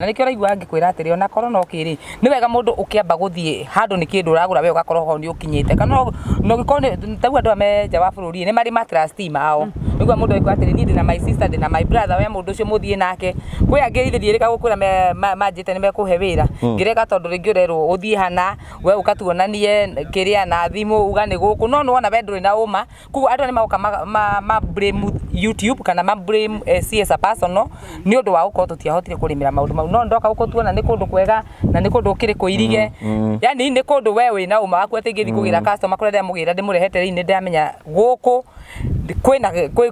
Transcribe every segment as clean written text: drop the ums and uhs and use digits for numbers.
Na nĩkĩo ũraigua ngĩkwĩra atĩrĩ, ona korwo no kĩrĩ, nĩ wega mũndũ ũkĩamba gũthiĩ handũ nĩ kĩndũ ũragũra we ũgakorwo ho nĩ ũkinyĩte. Kana no ũngĩkorwo nĩ ta rĩu andũ aya me nja wa bũrũri nĩ marĩ ma trustee mao. Nĩguo mũndũ aigua atĩrĩ, niĩ ndĩna my sister, ndĩna my brother, we mũndũ ũcio mũthiĩ nake. Kwĩ angĩ ithe ndiĩrĩga gũkwĩra manjĩte nĩ mekũhe wĩra, ngĩrega tondũ rĩngĩ ũrerwo ũthiĩ hana, we ũka tuonanie kĩrĩa na thimũ uga nĩ gũkũ, no nĩwona we ndũrĩ na ũma. Koguo andũ aya nĩ magoka ma blame YouTube kana ma blame SC as a personal nĩ ũndũ wa gũkorwo tũtiahotire kũrĩmĩra maũndũ mau. No ndoka gũkũ tuona nĩ kũndũ kwega na nĩ kũndũ gũkĩrĩ kũirige. Yani nĩ kũndũ we wĩna ũma waku atĩ ingĩthiĩ kũgĩra customer kũrĩa ndĩramũgĩra ndĩmũrehete rĩu nĩ ndĩramenya gũkũ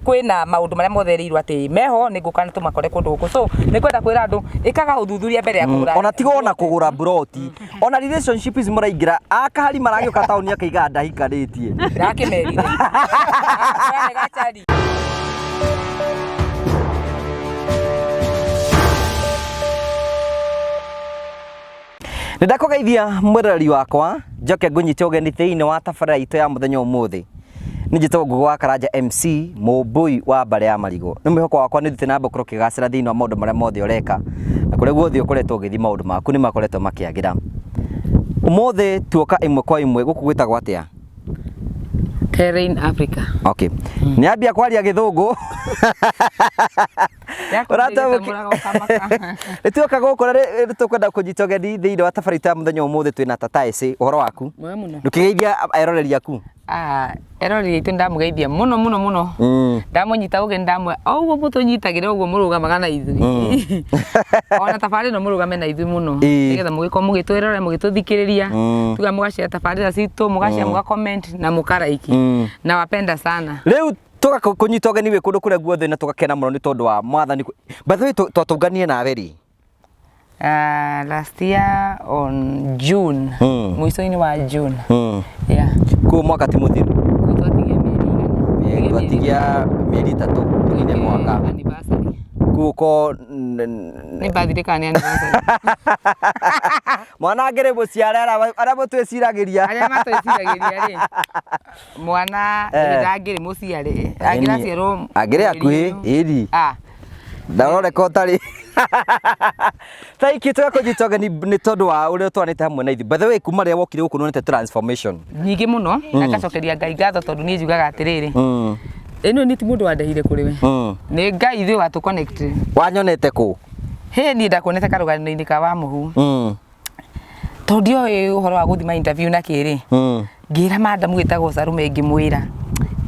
kwĩna maũndũ marĩa mothe erĩirwo atĩ meho nĩ ngũka na tũmakore kũndũ gũkũ. So nĩ ngwenda kwĩra andũ ĩkaga ũthuthuria mbere ya kũgũra. Ona tiga ona kũgũra mburoti, ona relationship ici mũraingĩra, akahari maragĩũka taũni akaiga ndahikanĩtie. Ndakĩmerire. Gachari. Nĩ ndakũgeithia mwĩroreri wakwa, njoke ngũnyite ũgeni thĩinĩ wa tabarĩra itũ ya mũthenya ũmũthĩ. Nĩ njĩtagwo Ngũgĩ wa Karanja MC, mũmbũi wa mbarĩ ya marigũ. Nĩ mwĩhoko wakwa nĩ ũthiĩte na mbere gũkorwo ũkĩgacĩra thĩinĩ wa maũndũ marĩa mothe ũreka, na kũrĩa guothe ũkoretwo ũgĩthiĩ maũndũ maku nĩ makoretwo makĩagĩra. Ũmũthĩ tuoka ĩmwe kwa ĩmwe gũkũ gwĩtagwo atĩa? Terrain Africa. Okay. Nĩ ambia kwaria gĩthũngũ. Nĩ tuoka gũkũ na nĩ tũkwenda kũnyita ũgeni thĩinĩ wa tabarĩra itũ ya mũthenya ũmũthĩ twĩna Tata Ese, ũhoro waku? Mwega mũno. Ndũkĩgeithia eroreri aku. Ah, eroreri aitũ ndamũgeithia mũno mũno mũno. Ndamũnyita ũgeni ndamwe o ũguo mũtũnyitagĩra ũguo mũrũgamaga na ithuĩ. Ona tabarĩra ĩno mũrũgame na ithuĩ mũno. Nĩgetha mũgĩkorwo mũgĩtwĩrorera mũgĩtũthikĩrĩria. Tuga mũgacare tabarĩra citũ, mũgacare mũga comment na mũka like. Nawapenda sana. Rĩu tũgakũnyita ũgeni wĩ kũndũ kũrĩa guothe na tũgakena mũno nĩ tondũ wa mwathani. By the way, twatũnganie nawe rĩ? Last year on June. Mũico-inĩ wa June. Yeah. Koguo mwaka ti mũthiru. Koguo twatigia mĩeri igana. Twatigia mĩeri 3 tũnine mwaka. Anniversary. Koguo ko Nĩ birthday kana nĩ anniversary? Mwana angĩrĩ mũciare arĩa mũtwĩciragĩria. Arĩa matwĩciragĩria rĩ. Mwana ndangĩrĩ mũciare. Angĩraciarwo Angĩrĩ hakuhĩ, ĩni. Ah. Ndaroreka ũtarĩ. Thank you, tũgakũnyita ũgeni nĩ tondũ wa ũrĩa ũtwaranĩte hamwe na ithuĩ. By the way, kuma rĩrĩa wokire gũkũ nĩwonete transformation. Nyingĩ mũno, na ngacokeria Ngai ngatho tondũ niĩ njugaga atĩrĩrĩ. Ĩno nĩ ti mũndũ wandehire kũrĩ we. Nĩ Ngai ithuĩ watũ connect. Wanyonete kũ? Hĩ, niĩ ndakuonete karũgano-inĩ ka Wamũhu. Tondũ ndioĩ ũhoro wa gũthiĩ ma interview na kĩrĩ. Ngĩra madam wĩtagwo Sarume ngĩmwĩra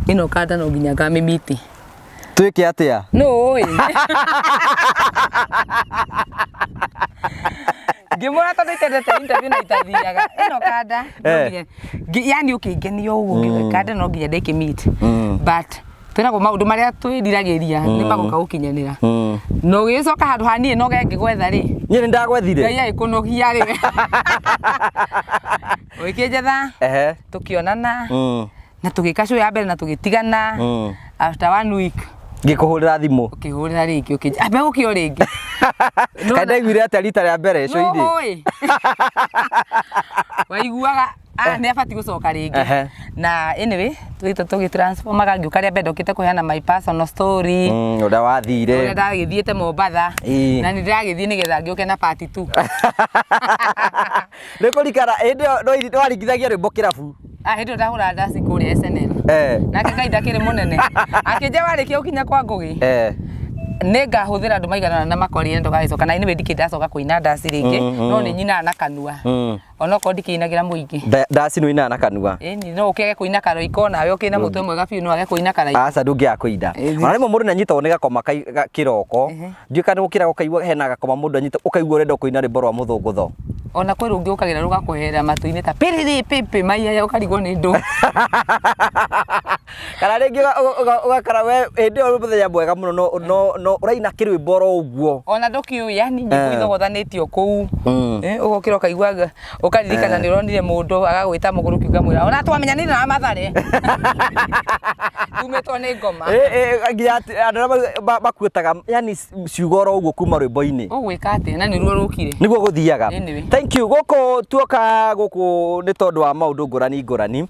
ĩno kanda no nginya ngamĩmiti. Twĩke atĩa? Nũ ũĩ? Ngĩmwĩra tondũ itendete interview na itathiaga. Ĩno kanda no nginya yani ũkĩngenia ũguo ngiuga kanda no nginya ndĩkĩmit. But twĩragwo maũndũ marĩa twĩriragĩria nĩ magoka gũkinyanĩra. Na ũgĩcoka handũ ha niĩ noge ngĩgwetha rĩ. Niĩ nĩ ndagwethire. Ngai agĩkũnogia rĩ. Ũgĩkĩnjetha. Tũkĩonana. Na tũgĩka show ya mbere na tũgĩtigana. After 1 week. Ngĩkũhũrĩra thimũ. Ũkĩhũrĩra rĩngĩ, ũkĩnjĩra, ambe ũke o rĩngĩ. Kaĩ ndaiguire atĩa rita rĩa mbere show-inĩ? Nũĩ. Waiguaga, nĩ abatiĩ gũcoka rĩngĩ. Na anyway, tũgĩtwo tũgĩtransformaga ngĩũka rĩa mbere ndokĩte kũheana my personal story. Ũrĩa wathire. Ũrĩa ndagĩthiĩte Mombatha. Na nĩ ndĩragĩthiĩ nĩgetha ngĩũke na part 2. Nĩ kũrikana hĩndĩ ĩyo nĩwaringithagia rwĩmbo kĩrabu. Ah, hĩndĩ ĩyo ndahũraga ndaci kũrĩa SNL. Nake Ngai ndakĩrĩ mũnene. Akĩnjĩra warĩkia gũkinya kwa Ngũgĩ. Nĩ ngahũthĩra andũ maigana ũna na makorire ndũgagĩcoka. Na anyway ndikĩrĩ ndacoka kũina ndaci rĩngĩ, no nĩ nyinaga na kanua. Onokorwo ndikĩinagĩra mũingĩ. Ndaci nĩ ũinaga na kanua? Ĩni, no ũkĩage kũina karoiko nawe ũkĩrĩ na mũtwe mwega biũ no wage kũina karaiko. Aca ndũngĩaga kũina. Ona rĩmwe mũndũ nĩ anyitagwo nĩ gakoma kĩroko. Ndiũĩ kana ũkĩraga ũkaigua hena gakoma mũndũ anyita ũkaigua ũrenda kũina rwĩmbo rwa mũthũngũtho. Ona kwĩ rũngĩ ũkagĩra rũgakweherera matũ-inĩ ta pĩrĩrĩ pĩpĩ maiyaya ũkarigwo nĩ ndũ. Kana rĩngĩ ũgakora we hĩndĩ ĩyo mũthenya mwega mũno no ũraina kĩrwĩmbo oro ũguo. Ona ndũkĩũĩ yani nyĩmbo ithogothanĩtio kũu. Ũgokĩra ũkaigua ũkaririkana nĩ ũronire mũndũ agagwĩta mũgũrũki ũkamwĩra ona twamenyanire na Mathare. Tumĩtwo nĩ ngoma. Nginya andũ arĩa makuĩtaga yani ciugo oro ũguo kuma rwĩmbo-inĩ. Ũgwĩka atĩa na nĩruo rũkire. Nĩguo gũthiaga. Anyway. Thank Thank you. Gũkũ tuoka gũkũ nĩ tondũ wa maũndũ ngũrani ngũrani.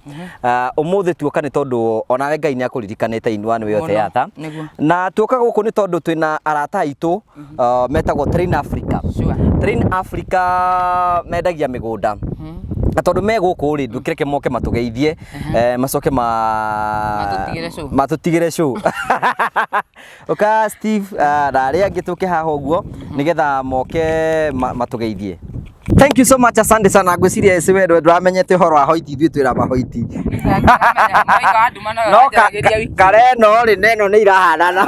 Ũmũthĩ tuoka nĩ tondũ onawe Ngai nĩ akũririkanĩte in one way or the Mũno, other. nĩguo. Na tuoka gũkũ nĩ tondũ twĩna arata aitũ metagwo Train Africa. Sure. Train Africa mendagia mĩgũnda. Na tondũ me gũkũ rĩ, ndũkĩreke moke matũgeithie, macoke ma Matũtigĩre show. Matũtigĩre show. Ũka Steve na arĩa angĩ tũke haha ũguo nĩgetha moke matũgeithie. Thank you so much, asante sana. Ngwĩciria eci we ndũramenyete ũhoro wa hoiti, ithuĩ twĩra mahoiti. Mũraika wa nduma nowe No wanjaragĩria wiki. kare no rĩ neno nĩ irahanana.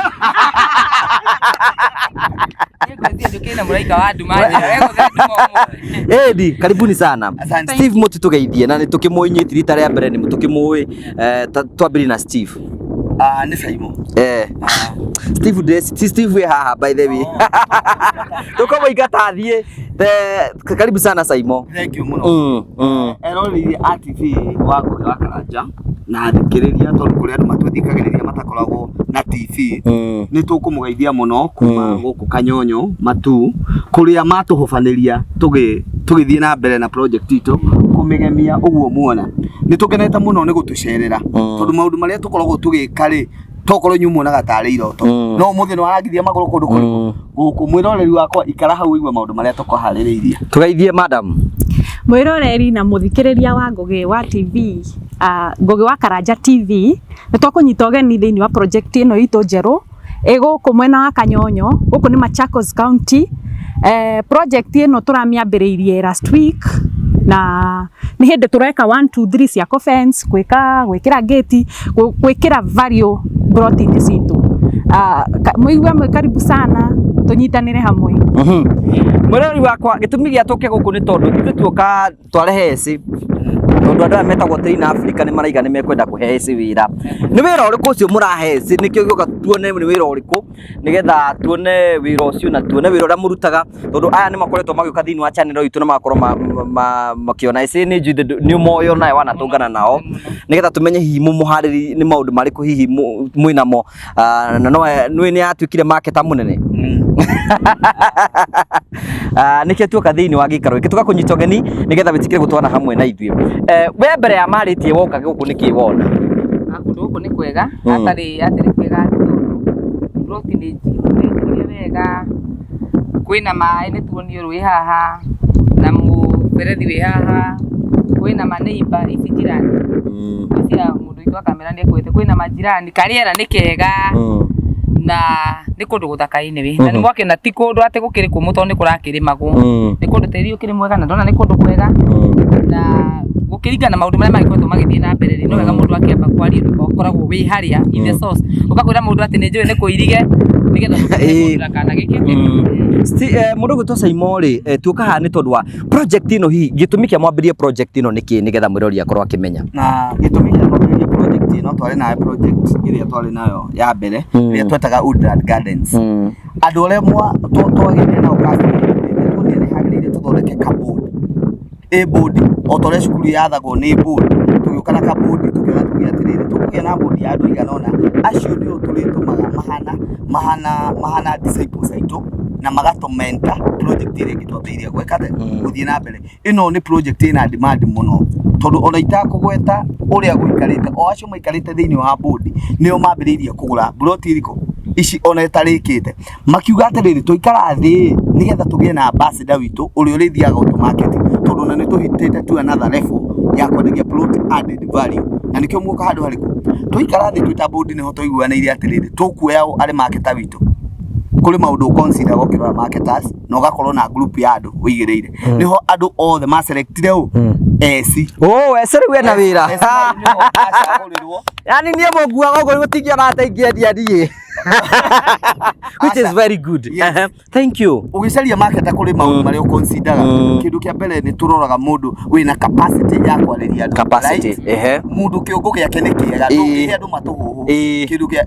Niĩ ngwĩciria njũkĩte na mũraika wa nduma njĩra. Egũthe nduma ũmũthĩ. Edi, karibuni sana. Asante. Steve Muti tũgeithie na nĩ tũkĩmũĩ rita rĩa mbere nĩ tũkĩmũĩ twambĩrĩrie na Steve. Ah, nĩ Saimo. Steve ndĩ Steve wĩ haha by the way. Tũkũmũingata athiĩ. Karibu sana Saimo. Thank you mũno. Eroreri a TV wa Ngũgĩ wa Karanja na athikĩrĩria tondũ kũrĩ andũ matũthikagĩrĩria matakoragwo na TV nĩ tũkũmũgeithia mũno kuma gũkũ Kanyonyo Matu kũrĩa matũhobanĩria tũgĩthiĩ na mbere na project itũ kũmĩgemia ũguo muona. Nĩ tũkenete mũno nĩ gũtũcerera tondũ maũndũ marĩa tũkoragwo tũgĩka rĩ tokorwo inyuĩ muonaga tarĩ iroto no ũmũthĩ nĩ warangithia magũrũ kũndũ kũrĩkũ gũkũ mwĩroreri wakwa ikara hau ũigue maũndũ marĩa tũkũharĩrĩirie. Tũgeithie madam. Mwiroreri na muthikiriria wa Ngugi wa TV, Ngugi wa Karanja TV, nĩ twakũnyita ũgeni thĩinĩ wa project ĩno itũ njerũ ĩ gũkũ mwena wa Kanyonyo, gũkũ nĩ Machakos County. Project ĩno tũramĩambĩrĩirie last week na nĩ hĩndĩ tũreka 1 2 3 cia fence, gwĩka gwĩkĩra gate, gwĩkĩra value plot-inĩ citũ. Mũigue mwĩ karibu sana, tũnyitanĩre hamwe. Mwĩroreri wakwa, gĩtũmi gĩa tũke gũkũ nĩ tondũ ithuĩ tuoka twarehe eci tondũ andũ aya metagwo Train Africa nĩ maraiga nĩ mekwenda kũhe eci wĩra. Nĩ wĩra ũrĩkũ ũcio mũrahe eci? Nĩkĩo gĩũka tuone nĩ wĩra ũrĩkũ nĩgetha tuone wĩra ũcio na tuone wĩra ũrĩa mũrutaga tondũ aya nĩ makoretwo magĩũka thĩinĩ wa channel itũ na magakorwo makĩona eci nĩ njũĩ nĩ ũmoĩ onawe wanatũngana nao nĩgetha tũmenye hihi mũmũharĩri nĩ maũndũ marĩkũ hihi mwĩnamo. Na no nĩ yatuĩkire marketer mũnene. Nĩkĩo tuoka thĩinĩ wa gĩikaro gĩkĩ tũgakũnyita ũgeni nĩgetha wĩtĩkĩre gũtwana hamwe na ithuĩ. We mbere ya marĩtie woka gũkũ nĩkĩ wona? Kũndũ gũkũ nĩ kwega, hatarĩ hatarĩ kwega atĩ tondũ plot nĩ njirigĩre wega, kwĩna maĩ nĩ tuonio rũĩ haha, na mũberethi wĩ haha, kwĩna maneiba ici jirani. Ngwĩciria mũndũ witũ wa kamera nĩ ekuĩte kwĩna majirani, karĩera nĩ kega na nĩ kũndũ gũthaka anyway. Na nĩ mwakĩona ti kũndũ atĩ gũkĩrĩ kũmũ tondũ nĩ kũrakĩrĩmagwo. Nĩ kũndũ tĩri ũkĩrĩ mwega na ndona nĩ kũndũ kwega na gũkĩringana na maũndũ marĩa magĩkoretwo magĩthiĩ na mbere rĩ, no wega mũndũ akĩamba kwaria ũndũ ũkoragwo wĩ harĩa in the source. Ũkakwĩra mũndũ atĩ nĩ njũĩ nĩ kũirige nĩgetha mũndũ ndakanagĩke. Mũndũ ũgwĩtwo Saimo rĩ, tuoka haha nĩ tondũ wa project ĩno hihi gĩtũmi kĩa mwambĩrĩrie project ĩno nĩ kĩĩ nĩgetha mwĩrori akorwo akĩmenya? Na gĩtũmi kĩa kwambĩrĩria project ĩno twarĩ nayo project ĩrĩa twarĩ nayo ya mbere ĩrĩa twetaga Woodland Gardens. Andũ arĩa twagĩire nao customer nĩ tuonire nĩ hagĩrĩire tũthondeke ka board. Ĩ board o ta ũrĩa cukuru yathagwo nĩ board, tũgĩũka na ka board tũkĩona tuge atĩrĩrĩ tũkũgĩa na board ya andũ aigana ũna, acio nĩo tũrĩtũmaga mahana disciples aitũ na magatũmenta project ĩrĩa ĩngĩ twambĩrĩirie gwĩka atĩa gũthiĩ na mbere. Ĩno nĩ project ĩna demand mũno tondũ ona itakũgweta ũrĩa gũikarĩte, o acio maikarĩte thĩinĩ wa board nĩo mambĩrĩirie kũgũra plot irĩkũ ici ona ĩtarĩkĩte, makiuga atĩrĩrĩ twaikara thĩ nĩgetha tũgĩe na ambassador witũ ũrĩa ũrĩthiaga gũtũ market tondũ ona nĩ tũhĩtĩte to another level ya kwendagia plot added value na nĩkĩo muoka handũ harĩkũ twaikara thĩ twĩ ta board nĩho twaiguanĩire atĩrĩrĩ tũkuoya ũ arĩ marketer witũ. Kũrĩ maũndũ ũ consider ũkĩrora marketers na ũgakorwo na group ya andũ ũigĩrĩire nĩho andũ othe maselectire ũ eci. Oh, eci rĩu ena wĩra. Eci nĩho acagũrĩrwo. Yani niĩ mũnguaga ũguo gũtingĩona atĩ ingĩendia niĩ. Which is very good. Yes. Thank you. Ũgĩcaria marketer kũrĩ maũndũ marĩa ũconsideraga. Kĩndũ kĩa mbere nĩ tũroraga mũndũ wĩna capacity ya kwarĩria andũ. Capacity, Right? ehe. Mũndũ kĩongo gĩake nĩ kĩega, ndũngĩhe andũ matũhũhũ. Kĩndũ kĩa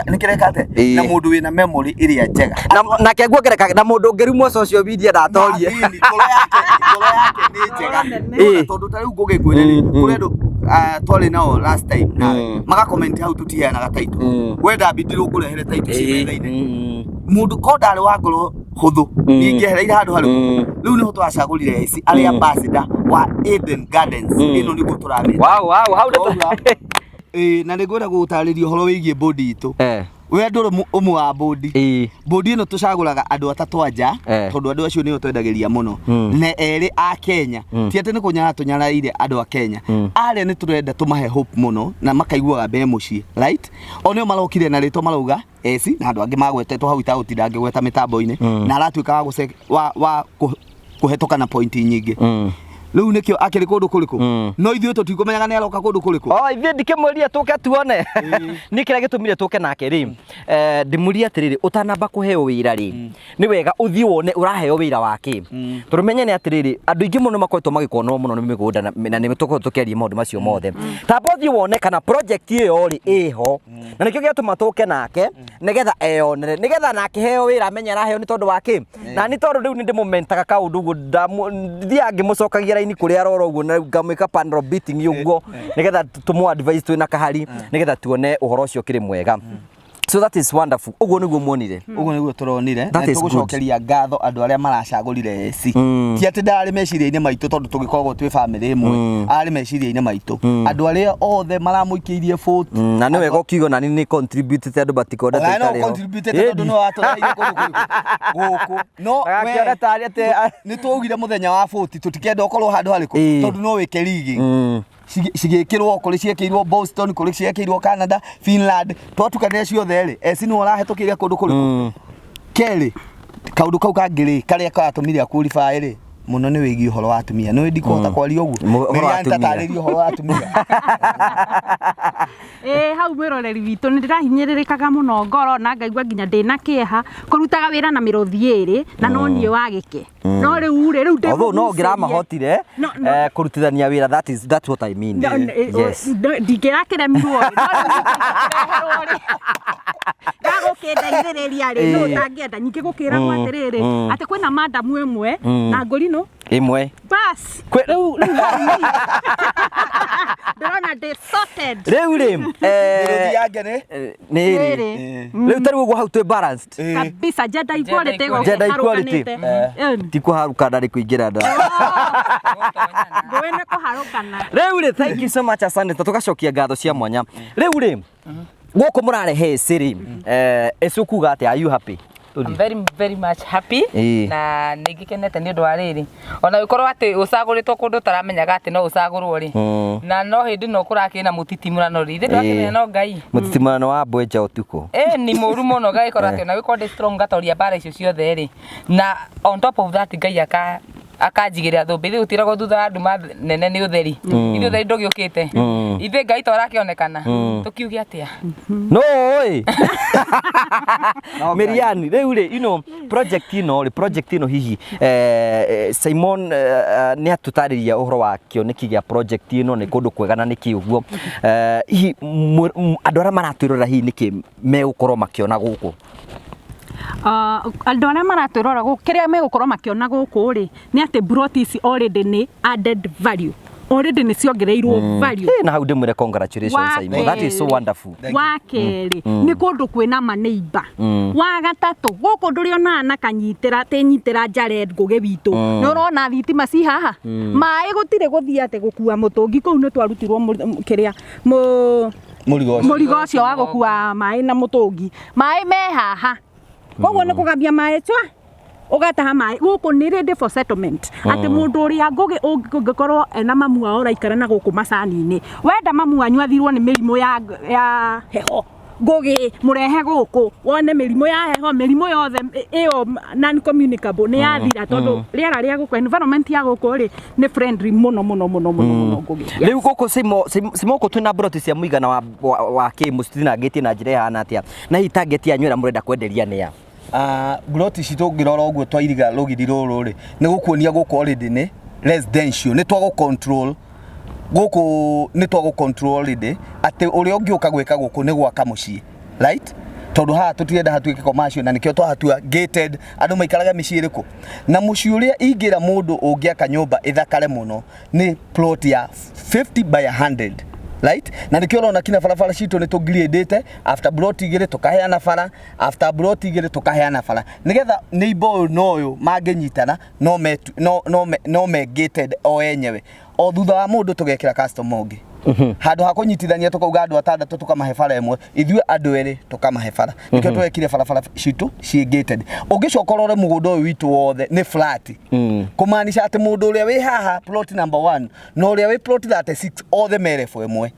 nĩ kĩreka atĩa? Na mũndũ wĩna memory ĩrĩa njega. Na nake nguongereka na mũndũ ũngĩrumwo social media ndatorie. Na ngoro yake nĩ njega. Tondũ ta rĩu ngũgĩkwĩra rĩ, kũrĩ andũ twarĩ nao last time nawe maga comment hau tũtiheanaga title. We ndambindirwo ngũrehere title ci metha-inĩ. Mũndũ ko ndarĩ wa ngoro hũthũ niĩ ingĩehereire handũ harĩkũ? Rĩu nĩho twacagũrire AC arĩ ambassador wa Eden Gardens. Ĩno nĩguo tũramĩta. Wow, hau Twaura, ĩĩ, na nĩngwenda gũgũtarĩria ũhoro wĩgiĩ bodi itũ. We ndũrĩ ũmwe wa bodi. Bodi ĩno tũcagũraga andũ atatũ a nja tondũ andũ acio nĩo twendagĩria mũno na erĩ a Kenya. Ti atĩ nĩ kũnyara tũnyaraire andũ a Kenya arĩa nĩ tũrenda tũmahe hope mũno na makaiguaga me mũciĩ, right? O nĩo marokire na rĩtwa marauga eci na andũ angĩ magwetetwo hau itagũtinda ngĩgweta mĩtambo-inĩ na aratuĩka wa gũce wa kũhetũka na pointi nyingĩ. Rĩu nĩkĩo akĩrĩ kũndũ kũrĩkũ, no ithuĩ tũtikũmenyaga nĩ aroka kũndũ kũrĩkũ. O ithuĩ ndikĩmwĩrire tũke tuone nĩ kĩrĩa gĩtũmire tũke nake rĩ. Ndĩmũrie atĩrĩrĩ, ũtanamba kũheo wĩra rĩ, nĩ wega ũthiĩ wone ũraheo wĩra wa kĩ, tondũ menye nĩ atĩrĩrĩ, andũ aingĩ mũno makoretwo magĩkonwo mũno nĩ mĩgũnda na nĩ tũkoretwo tũkĩaria maũndũ macio mothe. Tamba ũthiĩ wone kana project ĩyo rĩ ĩho, na nĩkĩo gĩatũma tũke nake nĩgetha eyonere, nĩgetha nake heo wĩra amenye araheo nĩ tondũ wa kĩ. Na nĩ tondũ rĩu nĩ ndĩmũmentaga kaũndũ ũguo, thiaga ngĩmũcokagia raini kũrĩa arora ũguo na ngamwĩka panel beating ũguo nĩgetha tũmũ advise twĩna kahari nĩgetha tuone ũhoro ũcio ũkĩrĩ mwega. So that is wonderful. Ũguo nĩguo muonire? Ũguo nĩguo tũronire. That Na is good. tũgũcokeria ngatho andũ arĩa maracagũrire AC. Ti atĩ ndarĩ meciria-inĩ maitũ tondũ tũgĩkoragwo twĩ bamĩrĩ ĩmwe, arĩ meciria-inĩ maitũ andũ arĩa othe maramũikĩirie vote. Na nĩ wega ũkiuga nani nĩ contribute andũ matikonde. Ona no contribute tondũ no watũreheire kũndũ kũrĩkũ gũkũ no Agakĩona tarĩ atĩ nĩ twaugire mũthenya wa 40 tũtikenda ũkorwo handũ harĩkũ tondũ no wĩke rigi cigĩkĩrwo kũrĩ ciĩkĩirwo Boston, kũrĩ ciĩkĩirwo Canada, Finland, twatukanĩra ciothe rĩ, eci nĩwe ũrahĩtũkĩire kũndũ kũrĩkũ kerĩ. Kaũndũ kau kangĩ rĩ, karĩa karatũmire aqualify rĩ mũno nĩ wĩgiĩ ũhoro wa atumia. Nĩ ndikũhota kwaria ũguo. Ũhoro wa Miriam, atumia. tatarĩria ũhoro wa atumia. Ĩĩ, hau mwĩroreri witũ nĩ ndĩrahinyĩrĩrĩkaga mũno ngoro na ngaigua nginya ndĩna kĩeha kũrutaga wĩra na mĩrũthi ĩrĩ na no niĩ wagĩke, no rĩu rĩ, rĩu Although no ndĩmũgucĩrie. ngĩramahotire No. Kũrutithania wĩra, that's what I mean. No, Yes. Ndingĩrakĩremirwo rĩ, no rĩu ningĩkĩreherwo rĩ gagũkĩndeithĩrĩria rĩ, no ũtangĩenda ningĩ gũkĩragwo atĩrĩrĩ atĩ kwĩna madamu ĩmwe na ngũrinũ Ĩmwe. Bas, rĩu hau niĩ ndĩrona ndĩ sorted. Rĩu rĩ Mĩrũthi yake nĩ nĩ ĩrĩ. Ĩrĩ. Rĩu tarĩu ũguo hau twĩ balanced. Kabisa, gender equality. Gender Gender equality. Ĩni. Ti kũharũka ndarĩ kũingĩra nda. Ngũĩ nĩ kũharũkana. Rĩu rĩ, thank you so much, asante, ta tũgacokia ngatho cia mwanya. Rĩu rĩ, gũkũ mũrarehe ĩcĩ rĩ, ĩcĩ ũkuga atĩa? Are you happy? I'm very very much happy. Na nĩ ngĩkenete nĩ ũndũ wa rĩrĩ, ona gũkorwo atĩ ũcagũrĩtwo kũndũ ũtaramenyaga atĩ no ũcagũrwo rĩ, na no hĩndĩ no kũrakĩrĩ na mũtitimũrano rĩ, ithe ndwakĩmenya no Ngai. Mũtitimũrano wa mbwenja ũtukũ. Ĩ ni mũru mũno, gagĩkorwo atĩ ona gĩkorwo ndĩ strong ngatoria mbara icio ciothe rĩ, na on top of that Ngai akanjigĩrĩra thũmbĩ. Ithuĩ gũtiragwo thutha wa nduma nene nĩ ũtheri, ithuĩ ũtheri ndũgĩũkĩte, ithuĩ Ngai to ũrakĩonekana, tũkiuge atĩa? No ĩ Miriani, rĩu rĩ, project ĩno rĩ, project ĩno hihi Simon nĩ atũtarĩria ũhoro wa kĩoneki gĩa project ĩno, nĩ kũndũ kwega na nĩkĩ ũguo. Hihi andũ arĩa maratwĩrorera hihi nĩkĩ megũkorwo makĩona gũkũ? Andũ arĩa maratwĩrora gũkũ, kĩrĩa megũkorwo makĩona gũkũ rĩ, nĩ atĩ broti ici already nĩ added value, already nĩ ciongereirwo value. Na hau ndĩmwĩre congratulations, Simon, that is so wonderful. Wa kerĩ, nĩ kũndũ kwĩna maneiba. Wa gatatũ, gũkũ ndũrĩonaga na kanyitĩra atĩ nyitĩra njare ngũgĩ witũ. Nĩ ũrona thitima ci haha, maĩ gũtirĩ gũthiĩ atĩ gũkua mũtũngi kũu, nĩ twarutirwo kĩrĩa Mũrigo ũcio. Mũrigo ũcio wa gũkua maĩ na mũtũngi, maĩ me haha, koguo nĩ kũgambia maĩ cwa ũgataha maĩ. Gũkũ nĩ ready for settlement, atĩ mũndũ ũrĩa ngũgĩ ũngĩkorwo ena mamu wao ũraikara na gũkũ macani-inĩ, wenda mamu wanyu athirwo nĩ mĩrimũ ya heho, ngũgĩ mũrehe gũkũ wone mĩrimũ ya heho, mĩrimũ yothe ĩyo non communicable nĩ yathira, tondũ rĩera rĩa gũkũ, environment ya gũkũ rĩ, nĩ friendly mũno mũno mũno mũno mũno, ngũgĩ. Rĩu gũkũ Simo gũkũ twĩna broti cia mũigana wa kĩ mũcitinangĩtie na njĩra ĩhana atĩa, na hihi target yanyu ĩrĩa mũrenda kwenderia nĩ ya? Mburoti ici tũngĩrora ũguo twairiga rũgiri rũrũ rĩ, nĩ gũkuonia gũkũ already nĩ residential, nĩ twagũ control gũkũ, nĩ twagũ control already atĩ ũrĩa ũngĩũka gwĩka gũkũ nĩ gwaka mũciĩ, right? Tondũ haha tũtirenda hatuĩke commercial, na nĩkĩo twahatua gated, andũ maikaraga mĩciĩ ĩrĩkũ. Na mũciĩ ũrĩa ingĩra mũndũ ũngĩaka nyũmba ĩthakare mũno nĩ plot ya 50 by 100, right? Na nĩkĩo ũrona kinya barabara citũ nĩ tũngirĩndĩte, after plot igĩrĩ tũkaheana bara, after plot igĩrĩ tũkaheana bara, nĩgetha neighbor ũyũ na ũyũ mangĩnyitana no me, no, no, me, no me gated o enyewe. O thutha wa mũndũ tũgekĩra customer ũngĩ. Handũ ha kũnyitithania tũkauga andũ atandatũ tũkamahe bara ĩmwe, ithuĩ andũ erĩ tũkamahe bara. Nĩkĩo twekire barabara citũ ciĩ gated. Ũngĩcoka ũrore mũgũnda ũyũ witũ wothe nĩ flat, kũmaanisha atĩ mũndũ ũrĩa wĩ haha plot number 1 na ũrĩa wĩ plot 36 othe me level ĩmwe.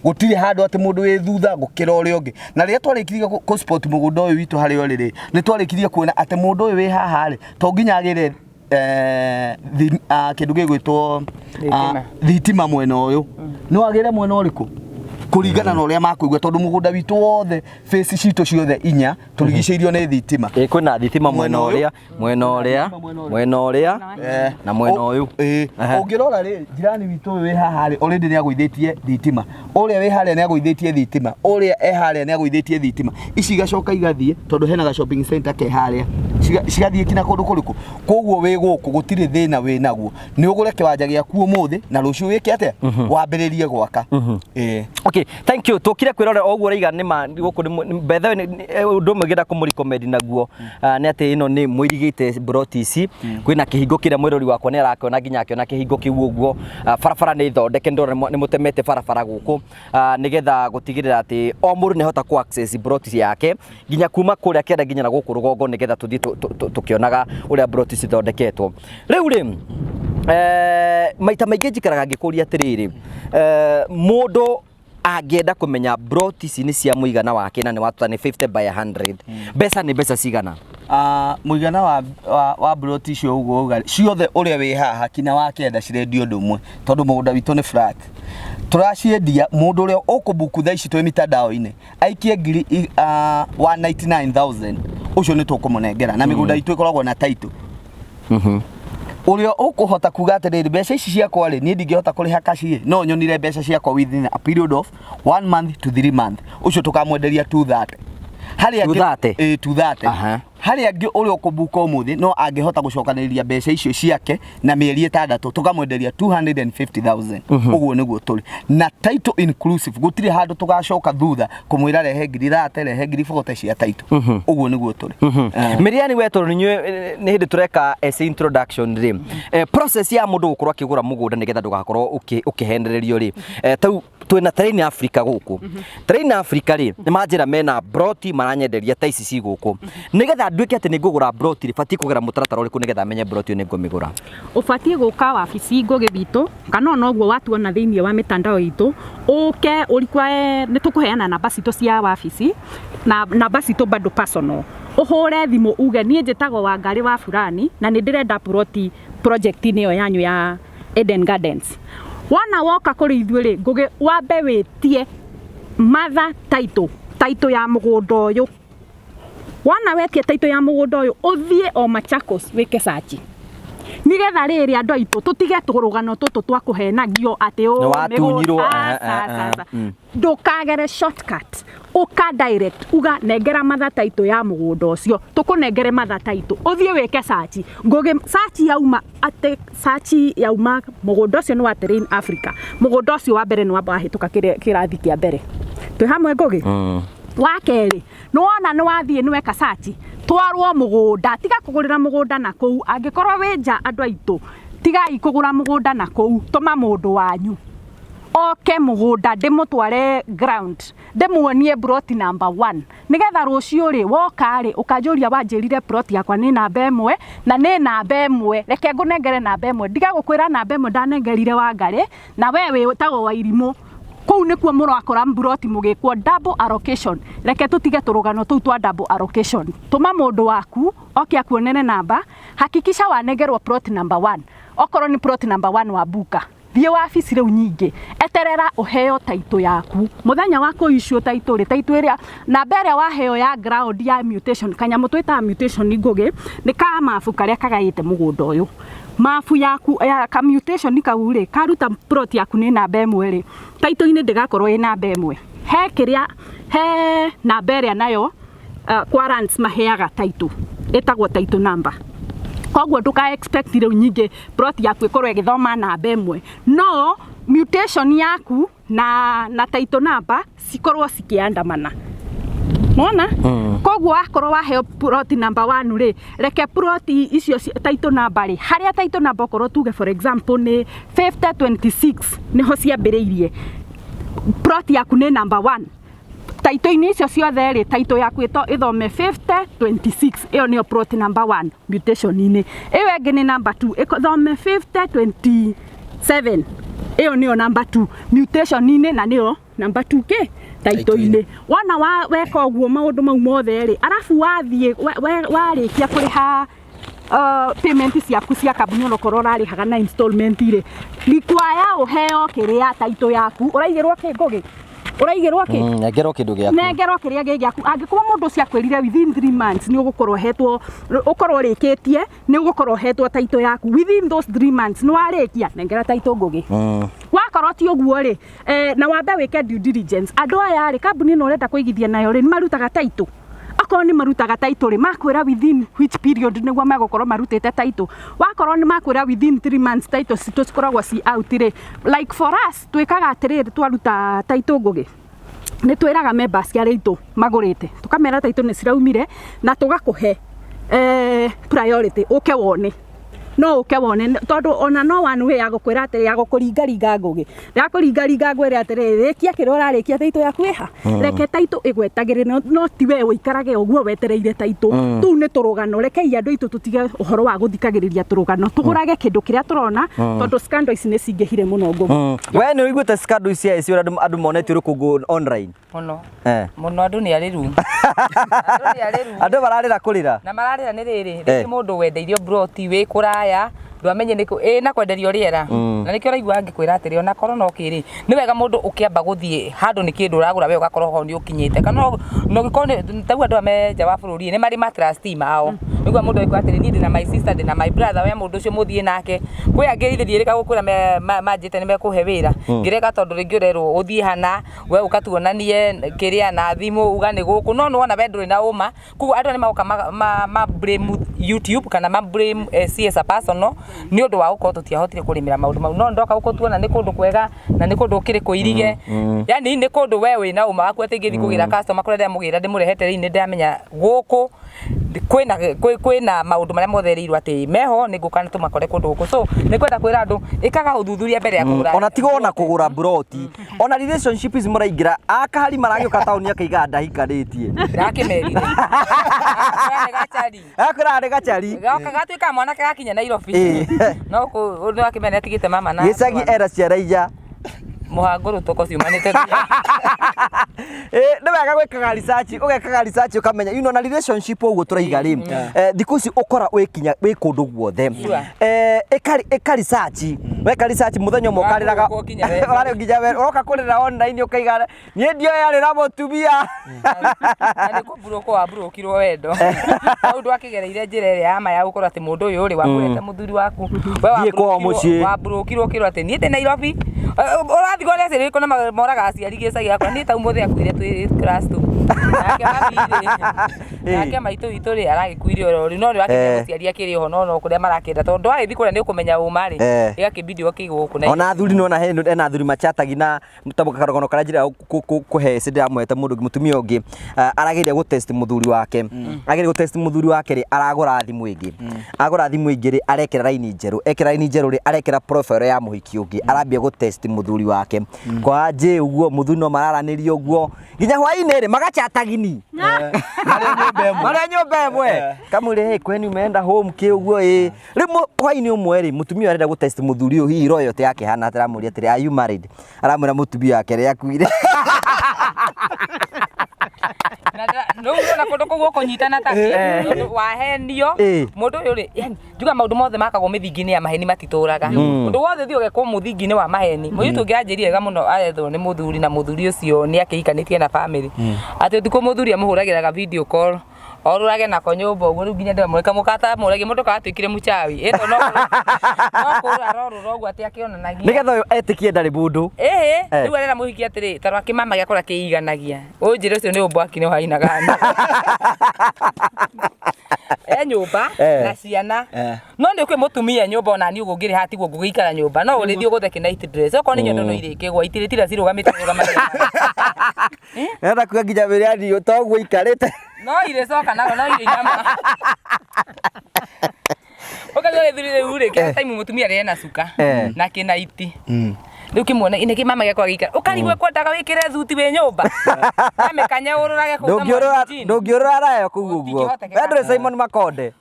Gũtirĩ handũ atĩ mũndũ wĩ thutha gũkĩra ũrĩa ũngĩ. Na rĩrĩa twarĩkirie kũ spot mũgũnda ũyũ witũ harĩa ũrĩ rĩ, nĩ twarĩkirie kuona atĩ mũndũ ũyũ wĩ haha rĩ, to nginya agĩre kĩndũ gĩgwĩtwo Thitima. Thitima mwena ũyũ, no agĩre mwena ũrĩkũ kũringana na ũrĩa makũigua, tondũ mũgũnda witũ wothe, face citũ ciothe inya tũrigicĩirio nĩ thitima. Ĩ, kwĩna thitima mwena Mwena ũyũ. Ũrĩa mwena ũrĩa, mwena ũrĩa na mwena ũyũ. Ũngĩrora rĩ, jirani witũ ũyũ wĩ haha rĩ, already nĩ agũithĩtie thitima, ũrĩa wĩ harĩa nĩ agũithĩtie thitima, ũrĩa e harĩa nĩ agũithĩtie thitima. Ici igacoka igathiĩ, tondũ hena ga shopping center ke harĩa, cigathiĩ kinya kũndũ kũrĩkũ. Koguo wĩ gũkũ gũtirĩ thĩna wĩ naguo, nĩ ũgũre kĩwanja gĩaku ũmũthĩ na rũciũ wĩke atĩa, wambĩrĩrie gwaka. Ĩĩ. Okay, thank you. Tukire kwirorera o ũguo ũraiga nĩ ma gũkũ nĩ bethe ũndũ ũmwe ngĩenda kũmũrecommend naguo nĩ atĩ ĩno nĩ mũirigĩte broti ici, kwĩna kĩhingo kĩrĩa mwĩrori wakwa nĩ arakĩona nginya akĩona kĩhingo kĩu ũguo. Barabara nĩ thondeke, ndĩrona nĩ mũtemete barabara gũkũ nĩgetha gũtigĩrĩra atĩ o mũndũ nĩ ahota kũ access broti yake nginya kuma kũrĩa kĩanda nginya na gũkũ rũgongo, nĩgetha tũthiĩ tũkĩonaga ũrĩa broti cithondeketwo. Rĩu rĩ, maita maingĩ njikaraga ngĩkũria atĩrĩrĩ, mũndũ angĩenda kũmenya broti ici nĩ cia mũigana wake na nĩ watuta nĩ 50 by 100, mbeca nĩ mbeca cigana? Mũigana wa broti icio ũguo uga ciothe, ũrĩa wĩ haha kinya wa kenda, cirendio ũndũ ũmwe, tondũ mũgũnda witũ nĩ flat. Tũraciendia, mũndũ ũrĩa ũkũbuku thaa ici twĩ mitandao-inĩ aikie ngiri 199,000, ũcio nĩ tũkũmũnengera. Na mĩgũnda itũ ĩkoragwo na title. Ũrĩa ũkũhota kuga atĩrĩrĩ, mbeca ici ciakwa rĩ, niĩ ndingĩhota kũrĩha cash ĩ, no nyonire mbeca ciakwa within a period of 1 month to 3 month, ũcio tũkamwenderia 230. Harĩa 230? Ĩ, 230. Harĩa angĩ ũrĩa ũkũbuka ũmũthĩ no angĩhota gũcokanĩrĩria mbeca icio ciake na mĩeri 6, tũkamwenderia 250,000. Ũguo nĩguo tũrĩ na title inclusive. Gũtirĩ handũ tũgacoka thutha kũmwĩra rehe ngiri 30, rehe ngiri 40 cia title. Ũguo nĩguo tũrĩ. Miriani, we tondũ inyuĩ nĩ hĩndĩ tũreka as introduction rĩ, process ya mũndũ gũkorwo akĩgũra mũgũnda nĩgetha ndũgakorwo ũkĩhenererio rĩ, tau twĩna Terrain Africa gũkũ. Terrain Africa rĩ, nĩ manjĩra mena broti maranyenderia ta ici ci gũkũ. Nĩgetha nduĩke atĩ nĩ ngũgũra broti rĩ, batiĩ kũgera mũtaratara ũrĩkũ nĩgetha menye broti ĩyo nĩ ngũmĩgũra? Ũbatiĩ gũka wabici Ngũgĩ witũ, kana ona ũguo watuona thĩinĩ wa mĩtandao itũ, ũke ũrikwae. Nĩ tũkũheana namba citũ cia wabici na namba citũ bado personal. Ũhũre thimũ uge, "Niĩ njĩtagwo Wangarĩ wa fulani na nĩ ndĩrenda ploti project-inĩ ĩyo yanyu ya Eden Gardens." Wona woka kũrĩ ithuĩ rĩ, Ngũgĩ, wambe wĩtie mother title, title ya mũgũnda ũyũ. Wona wetia title ya mũgũnda ũyũ, ũthiĩ o Machakos wĩke search, nigetha rĩrĩ andũ aitũ tũtige tũrũgano tũtũ twa kũhenagio atĩ Nĩ watunyirwo, Aca, aca, aca. Ndũkagere shortcut, ũka direct, uga, "Nengera mother title ya mũgũnda ũcio." Tũkũnengere mother title, ũthiĩ wĩke search. Ngũgĩ, search yauma atĩ search yauma mũgũnda ũcio nĩ wa Terrain Africa, mũgũnda ũcio wa mbere nĩ wamba wahĩtũka kĩrathi kĩa mbere. Twĩ hamwe, Ngũgĩ? Wa kerĩ, nĩ wona nĩ wathiĩ nĩ weka search, twarwo mũgũnda. Tiga kũgũrĩra mũgũnda na kũu. Angĩkorwo wĩ nja, andũ aitũ, tigai kũgũra mũgũnda na kũu. Tũma mũndũ wanyu oke mũgũnda, ndĩmũtware ground, ndĩmuonie plot number 1, nĩgetha rũciũ rĩ, woka rĩ, ũkanjũria, "Wanjĩrire plot yakwa nĩ namba 1 na nĩ namba 1, reke ngũnengere namba 1." Ndiga gũkwĩra namba 1 ndanengerire Wangarĩ na we wĩtagwo Wairimũ. Kũu nĩkuo mũrakora mburoti mũgĩkwo double allocation. Reke tũtige tũrũgano tũu twa double allocation. Tũma mũndũ waku oke akuonere namba. Hakikisha wanengerwo plot number 1. Okorwo nĩ plot number 1 wa buka, thiĩ wabici rĩu nyingĩ, eterera ũheo title yaku. Mũthenya wa kũ issue title rĩ, title ĩrĩa namba ĩrĩa waheo ya ground ya mutation, kanyamũ twĩtaga mutation, Ngũgĩ, nĩ ka mabu karĩa kagaĩte mũgũnda ũyũ. Mabu yaku ya ka mutation kau rĩ, karuta plot yaku nĩ namba 1 rĩ, title-inĩ ndĩgakorwo ĩ namba 1. He kĩrĩa, he namba ĩrĩa nayo Kwa lands maheaga title, ĩtagwo title number. Koguo ndũka expect rĩu nyingĩ plot yaku ĩkorwo ĩgĩthoma namba ĩmwe, no mutation yaku na title number cikorwo cikĩandamana. Mona? Koguo wakorwo waheo plot number 1 rĩ, reke plot icio title number rĩ, harĩa title number okorwo tuge for example nĩ 5026 nĩho ciambĩrĩirie, plot yaku nĩ number 1 title-inĩ icio ciothe rĩ, title yaku ĩthome 5026, ĩyo nĩyo plot number 1 mutation-inĩ. Ĩyo ĩngĩ nĩ number 2, ĩthome 5027, ĩyo nĩyo number 2 mutation-inĩ, na nĩyo number 2 kĩ title-inĩ. Wona weka ũguo maũndũ mau mothe rĩ, arabu wathiĩ warĩkia kũrĩha payment ciaku cia kambuni, onokorwo ũrarĩhaga na installment rĩ, require ũheo kĩrĩa title yaku ũraigĩrwo kĩ, Ngũgĩ, ũraigĩrwo kĩ? Nengerwo kĩndũ gĩaku. Nengerwo kĩrĩa gĩ gĩaku. Angĩkorwo mũndũ ũcio akwĩrire within 3 months nĩ ũgũkorwo ũhetwo, ũkorwo ũrĩkĩtie, nĩ ũgũkorwo ũhetwo title yaku within those 3 months, nĩ warĩkia, nengera title, Ngũgĩ. Wakorwo ti ũguo rĩ, na wambe wĩke due diligence, andũ aya rĩ, kambuni ĩno ũrenda kũigithia nayo rĩ, nĩ marutaga title? Akorwo nĩ marutaga title rĩ, makwĩra within which period nĩguo megũkorwo marutĩte title? Wakorwo nĩ makwĩra within 3 months title citũ cikoragwo ci out rĩ, like for us twĩkaga atĩrĩrĩ, twaruta title, Ngũgĩ, nĩ twĩraga members arĩa aitũ magũrĩte, tũkamera title nĩ ciraumire na tũgakũhe priority ũke wone, no ũke wone, tondũ ona no one way ya gũkwĩra atĩrĩ, ya gũkũringaringa, Ngũgĩ, ya kũringaringa ngwĩre atĩrĩrĩ, rĩkia kĩrĩa ũrarĩkia, title yaku ĩha, reke title ĩgwetagĩrĩre, no ti we ũikarage ũguo wetereire title. Tũu nĩ tũrũgano. Rekei andũ aitũ tũtige ũhoro wa gũthikagĩrĩria tũrũgano, tũgũrage kĩndũ kĩrĩa tũrona, tondũ scandal ici nĩ cingĩhire mũno, Ngũgĩ. We nĩ ũiguĩte scandal ici ici ũrĩa andũ monete rũkũngũ online? Mũno. Mũno, andũ nĩ arĩru, andũ nĩ arĩru. Andũ mararĩra kũrĩra. Na mararĩra nĩ rĩrĩ, rĩngĩ mũndũ wendeirio broti wĩ kũraya, ndwamenye nĩ ĩ na kwenderio rĩera, na nĩkĩo ũraigua ngĩkwĩra atĩrĩ, ona korwo no kĩrĩ, nĩ wega mũndũ ũkĩamba gũthiĩ handũ nĩ kĩndũ ũragũra, we ũgakorwo ho nĩ ũkinyĩte, kana no ũngĩkorwo nĩ ta rĩu andũ aya me nja wa bũrũri nĩ marĩ ma trustee mao, nĩguo mũndũ aigua atĩrĩ, niĩ ndĩna my sister, ndĩna my brother, we mũndũ ũcio mũthiĩ nake. Kwĩ angĩ ithe ndiĩrĩga gũkwĩra manjĩte nĩ mekũhe wĩra, ngĩrega, tondũ rĩngĩ ũrerwo ũthiĩ hana, we ũkatuonanie kĩrĩa na thimũ, uga nĩ gũkũ, no nĩwona we ndũrĩ na ũma. Koguo andũ nĩ magoka ma blame YouTube kana ma blame CS a personal nĩ ũndũ wa gũkorwo tũtiahotire kũrĩmĩra maũndũ mau, no ndoka gũkũ tuona nĩ kũndũ kwega na nĩ kũndũ gũkĩrĩ kũirige, yani nĩ kũndũ we wĩna ũma waku atĩ ingĩthiĩ kũgĩra customer kũrĩa ndĩramũgĩra ndĩmũrehete rĩu, nĩ ndĩramenya gũkũ kwĩna maũndũ marĩa mothe erĩirwo atĩ meho, nĩ ngũka na tũmakore kũndũ gũkũ. So nĩ kwenda kwĩra andũ, ĩkaga ũthuthuria mbere ya kũgũra. Ona tiga ona kũgũra broti, ona relationship ici mũraingĩra, akahari maragĩũka taũni akaiga ndahikanĩtie. Ndakĩmerire nĩ gacari. Akwĩraga nĩ gacari. Goka gatuĩka mwanake gakinya Nairobi. No kũ nĩ wakĩmenya nĩ atigĩte mama na gĩcagi era ciara inya. Mũhango rũtũko ciumanĩte. Nĩ wega gwĩkaga research, ũgekaga research ũkamenya na relationship ũguo tũraiga rĩ, thikũ ici ũkora wĩkinya wĩ kũndũ guothe. Ĩka research, weka research mũthenya ũmwe ũkarĩraga. Ũrarĩ nginya wendo. Ũrarĩ nginya wendo, ũroka kũrĩra online ũkaiga niĩ ndioĩ arĩ na mũtumia. Na nĩ kũmburũkwo wamburũkirwo wendo maũndũ akĩgereire njĩra ĩrĩa ya ma ya gũkorwo atĩ mũndũ ũyũ rĩ wamũrete mũthuri waku we. Thiĩ kwao mũciĩ. Wamburũkirwo ũkĩrwo atĩ niĩ ndĩ Nairobi. Ũrathiĩ kuona aciari kũna moraga aciari gĩcagi gĩakwa. Niĩ ta ũmũthĩ akuire twĩ class 2, nake mami rĩ, nake maitũ witũ rĩ, aragĩkuire oro rĩu, no nĩ wakĩmenya mũciari akĩrĩ oho, no kũrĩa marakĩenda, tondũ wagĩthiĩ kũrĩa nĩ ũkũmenya ũma rĩ, ĩgakĩbidi ũkĩigwo gũkũ Nairobi. Ona athuri nona hena athuri machatagi na karũgano karĩa njĩra kũhe ci ndĩramũhete mũndũ ũngĩ, mũtumia ũngĩ arageria gũ test mũthuri wake, ageria gũ test mũthuri wake rĩ, aragũra thimũ ĩngĩ, agũra thimũ ĩngĩ rĩ, arekĩra raini njerũ, ekĩra raini njerũ rĩ, arekĩra profile ya mũhiki ũngĩ, arambia gũ test mũthuri wake kwa njĩ ũguo, mũthuri no mararanĩria ũguo nginya hwainĩ rĩ, magachatagini. Marĩ nyũmba ĩmwe. Marĩa nyũmba ĩmwe, kamwĩre, "Hey, kweni umeenda home kĩ ũguo?" Ĩ rĩu hwainĩ ũmwe rĩ, mũtumia ũyũ arenda gũ test mũthuri ũyũ hihi royalty yake hana atĩ, aramũria atĩrĩ, "Are you married?" Aramwĩra mũtumia wake rĩ akuire. Na rĩu ona kũndũ kũu ũkũnyitana ta tondũ wahenio. Mũndũ ũyũ rĩ, yani njuga maũndũ mothe makagwo mĩthingi-inĩ ya maheni matitũraga. Ũndũ wothe ũthiĩ ũgekwo mũthingi-inĩ wa maheni. Mũirĩtu ũngĩ anjĩrire wega mũno, arethwo nĩ mũthuri, na mũthuri ũcio nĩ akĩhikanĩtie na family, atĩ ũtukũ mũthuri amũhũragĩraga video call. Orũrage nako nyũmba ũguo rĩu nginya ndĩramũreka mũkatamũragie mũndũ katuĩkire mũchawi. Ĩ to no no kũrũra arorũra ũguo atĩ akĩonanagia. Nĩgetha ũyũ etĩkie ndarĩ mũndũ. Ĩhĩ, Eh. rĩu arera mũhiki atĩrĩ, ta rora kĩmama gĩakwa ũrĩa kĩiganagia. Ũnjĩre ũcio nĩ ũmbwaki nĩ ũhainaga. E nyũmba Eh. na ciana. Eh. No nĩ kwĩ mũtumia nyũmba ona niĩ ũguo ngĩrĩ haha tiguo ngũgĩikara nyũmba. No ũrĩthiĩ ũgũthe kĩ night dress. Okorwo nĩ nyondo no irĩkĩgwa, itirĩtira cirũgamĩte rũgamagia. Nenda kuga nginya wĩra toguo ikarĩte. No irĩcoka nako no irĩinama. Ũkaigua gĩthuri rĩu rĩ, kĩrĩa time mũtumia rĩ ena cuka Eh. na kĩnaiti. Rĩu kĩmuone nĩ kĩmama gĩakwa gĩikara. Ũkarigwo kwendaga wĩkĩre thuti wĩ nyũmba. Wamĩkanya ũrũrage kũu ta Ndũngĩũrũra mwarĩ ndũngĩũrũra nayo kũu ũguo. Gũtingĩhotekeka. We ndũrĩ Simon Makonde.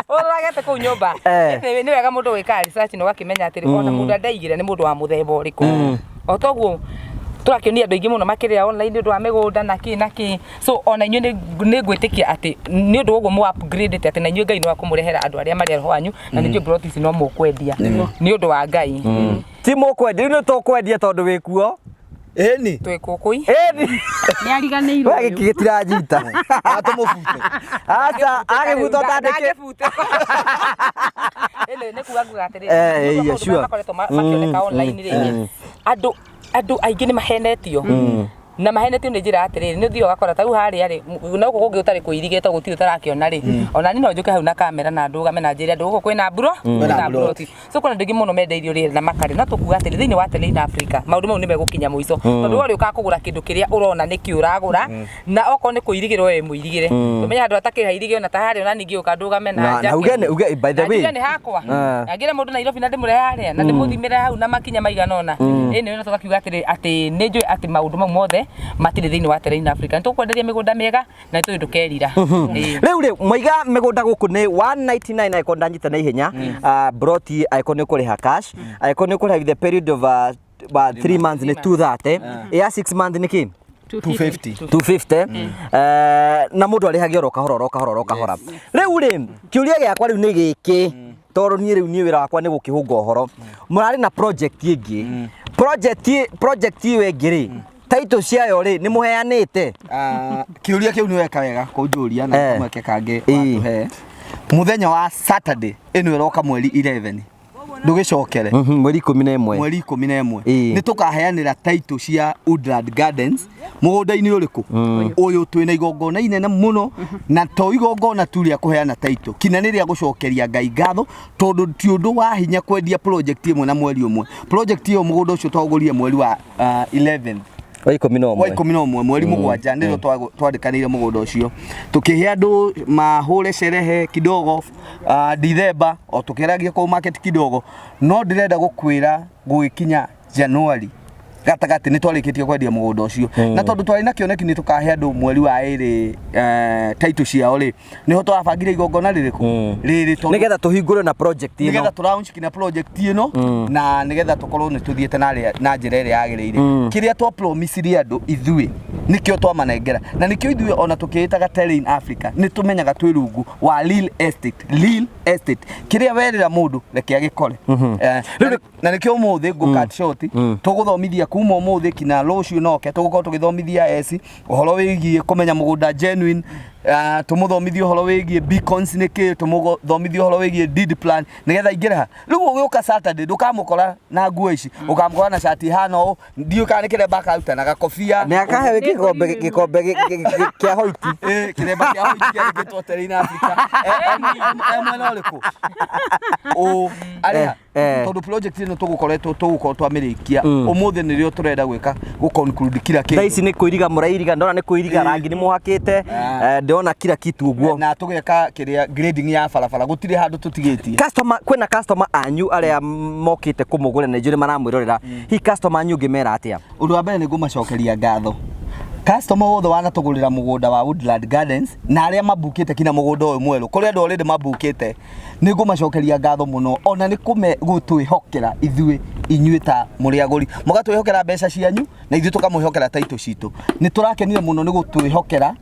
Ũrũragete kũu nyũmba. Eh. Nĩ wega mũndũ gwĩka research na ũgakĩmenya atĩrĩ ona mũndũ andaigĩra nĩ mũndũ wa mũthemba ũrĩkũ. O toguo tũrakĩonia andũ aingĩ mũno makĩrĩra online nĩ ũndũ wa mĩgũnda na kĩ na kĩ. So ona inyuĩ nĩ ngwĩtĩkia atĩ nĩ ũndũ wa ũguo mũ upgrade atĩ na inyuĩ Ngai no akũmũrehera andũ arĩa marĩ a roho wanyu na nĩ njũĩ plot ici no mũkwendia nĩ ũndũ wa Ngai. Ti mũkwendia, rĩu nĩ tũkwendia tondũ wĩ kuo. Ĩni. Twĩ kũkũi. Ĩni. Nĩ ariganĩirwo We gĩkĩ gĩtiranyita. Atũmũbute. Aca, agĩbutwo tandĩke. Ndangĩbutĩka. Ĩnĩ nĩ kuga nguga atĩrĩrĩ. Eh, nĩ ũndũ wa yeah, maũndũ sure. marĩa makoretwo makĩoneka online rĩ. Andũ andũ aingĩ nĩ mahenetio. Na mahenetio nĩ njĩra atĩrĩrĩ, nĩ ũthiaga ũgakora ta rĩu harĩa rĩ, na gũkũ kũngĩ gũtarĩ kũirigĩtwo gũtirĩ ũtarakĩona rĩ. Ona niĩ no njũke hau na kamera na ndũgame na njĩre andũ gũkũ kwĩna mburo, kwĩna mburoti. So kwĩna andũ aingĩ mũno mendeirio rĩera na makarĩ. No tũkuga atĩrĩ, thĩinĩ wa Terrain Africa, maũndũ mau nĩ megũkinya mũico. Tondũ we ũrĩũkaga kũgũra kĩndũ kĩrĩa ũrona nĩkĩo ũragũra, na okorwo nĩ kũirigĩrwo we mũirigĩre. Tũmenye handũ hatakĩrĩ hairigĩre ona ta harĩa ona ningĩ ũka ndũgame na Na- na njake. uge nĩ- uge, by the Na way. njuge nĩ hakwa. Ah. Na ngĩre mũndũ Nairobi na ndĩmũrehe harĩa na ndĩmũthimĩre hau na makinya maigana ũna. Ĩ nĩ tũgakiuga atĩrĩ atĩ nĩ njũĩ atĩ maũndũ mau mothe matirĩ thĩinĩ wa Terrain Africa. Nĩ tũkwenderia mĩgũnda mĩega na nĩ tũĩ ndũkerira. Ĩĩ. Rĩu rĩ, mwaiga mĩgũnda gũkũ nĩ 199 angĩkorwo ndanyita na ihenya. Broti angĩkorwo nĩ ũkũrĩha cash, angĩkorwo nĩ ũkũrĩha with the period of 3 months nĩ 230, ya 6 months nĩ kĩ? 250. 250. Na mũndũ arĩhagia oro kahora oro kahora oro kahora. Rĩu rĩ, kĩũria gĩakwa rĩu nĩ gĩkĩ, tondũ niĩ rĩu niĩ wĩra wakwa nĩ gũkĩhũnga ũhoro. Mũrarĩ na project ĩngĩ. Project ĩyo ĩngĩ rĩ, title ciayo rĩ, nĩ mũheanĩte? Kĩũria kĩu nĩ weka wega kũnjũria na kamweke kangĩ watũhe. Mũthenya wa Saturday ĩno ĩroka mweri 11 ndũgĩcokere. Mweri 11. Mweri 11 Ĩĩ. nĩ tũkaheanĩra title cia Woodland Gardens mũgũnda-inĩ ũrĩkũ ũyũ twĩna igongona inene mũno na to igongona tu rĩa kũheana title kinya nĩ rĩa gũcokeria Ngai ngatho tondũ ti ũndũ wa hinya kwendia project ĩmwe na mweri ũmwe. Project ĩyo mũgũnda ũcio twaũgũrire mweri wa 11 wa ikũmi na wa ũmwe. 11 mweri 7 nĩrĩo twandĩkanĩire mũgũnda ũcio tũkĩhe andũ mahũre sherehe kidogo Dithemba o tũkĩaragia kũu market kidogo no ndĩrenda gũkwĩra gũgĩkinya January gatagatĩ nĩ twarĩkĩtie kwendia mũgũnda ũcio na tondũ twarĩ na kĩoneki nĩ tũkahe andũ mweri wa 2 title ciao rĩ nĩho tũrabangire igongona rĩrĩkũ rĩrĩ tondũ Nĩgetha tũhingũre na project ĩno. nĩgetha tũ launch kinya project ĩno na nĩgetha tũkorwo nĩ tũthiĩte na njĩra ĩrĩa yagĩrĩire. Kĩrĩa twa promisire andũ ithuĩ nĩkĩo twamanengera na nĩkĩo ithuĩ ona tũkĩĩtaga Terrain Africa nĩ tũmenyaga twĩ rungu wa real estate. Real estate kĩrĩa werĩra mũndũ reke agĩkore. Na nĩkĩo ũmũthĩ ngũ cut short tũgũthomithia kuma ũmũthĩ kinya rũciũ noke tũgũkorwo tũgĩthomithia eci ũhoro wĩgiĩ kũmenya mũgũnda genuine, tũmũthomithie ũhoro wĩgiĩ beacons nĩ kĩ, tũmũthomithie ũhoro wĩgiĩ deed plan nĩgetha aingĩre ha. Rĩu ũgĩũka Saturday ndũkamũkora na nguo ici, ũkamũkora na cati ĩhana ũũ, ndiũĩ kana nĩ kĩremba akaruta na gakobia. Nĩ akahe gĩkombe kĩa hoiti. Kĩremba kĩa hoiti kĩandĩkĩtwo Terrain Africa. E mwena ũrĩkũ? Ũ arĩa tondũ project ĩno tũgũkoretwo tũgũkorwo twamĩrĩkia ũmũthĩ nĩrĩo tũrenda gwĩka gũ conclude kila Thaa kĩndũ. ici nĩ kũiriga mũrairiga, ndona nĩ kũiriga rangi nĩ mũhakĩte, ndĩrona kila kitu ũguo. Na tũgeka kĩrĩa grading ya barabara gũtirĩ handũ tũtigĩtie. Customer, kwĩna customer anyu arĩa mokĩte kũmũgũra na njũĩ nĩ maramwĩrorera. Hihi customer anyu ũngĩmera atĩa? Ũndũ wa mbere nĩ ngũmacokeria ngatho. Customer wothe wanatũgũrĩra mũgũnda wa Woodland Gardens na arĩa mambukĩte kinya mũgũnda ũyũ mwerũ kũrĩ andũ already mambukĩte nĩ ngũmacokeria ngatho mũno ona nĩ gũtwĩhokera ithuĩ inyuĩ ta mũrĩ agũri mũgatwĩhokera mbeca cianyu na ithuĩ tũkamwĩhokera title citũ. Nĩ tũrakenire mũno nĩ gũtwĩhokera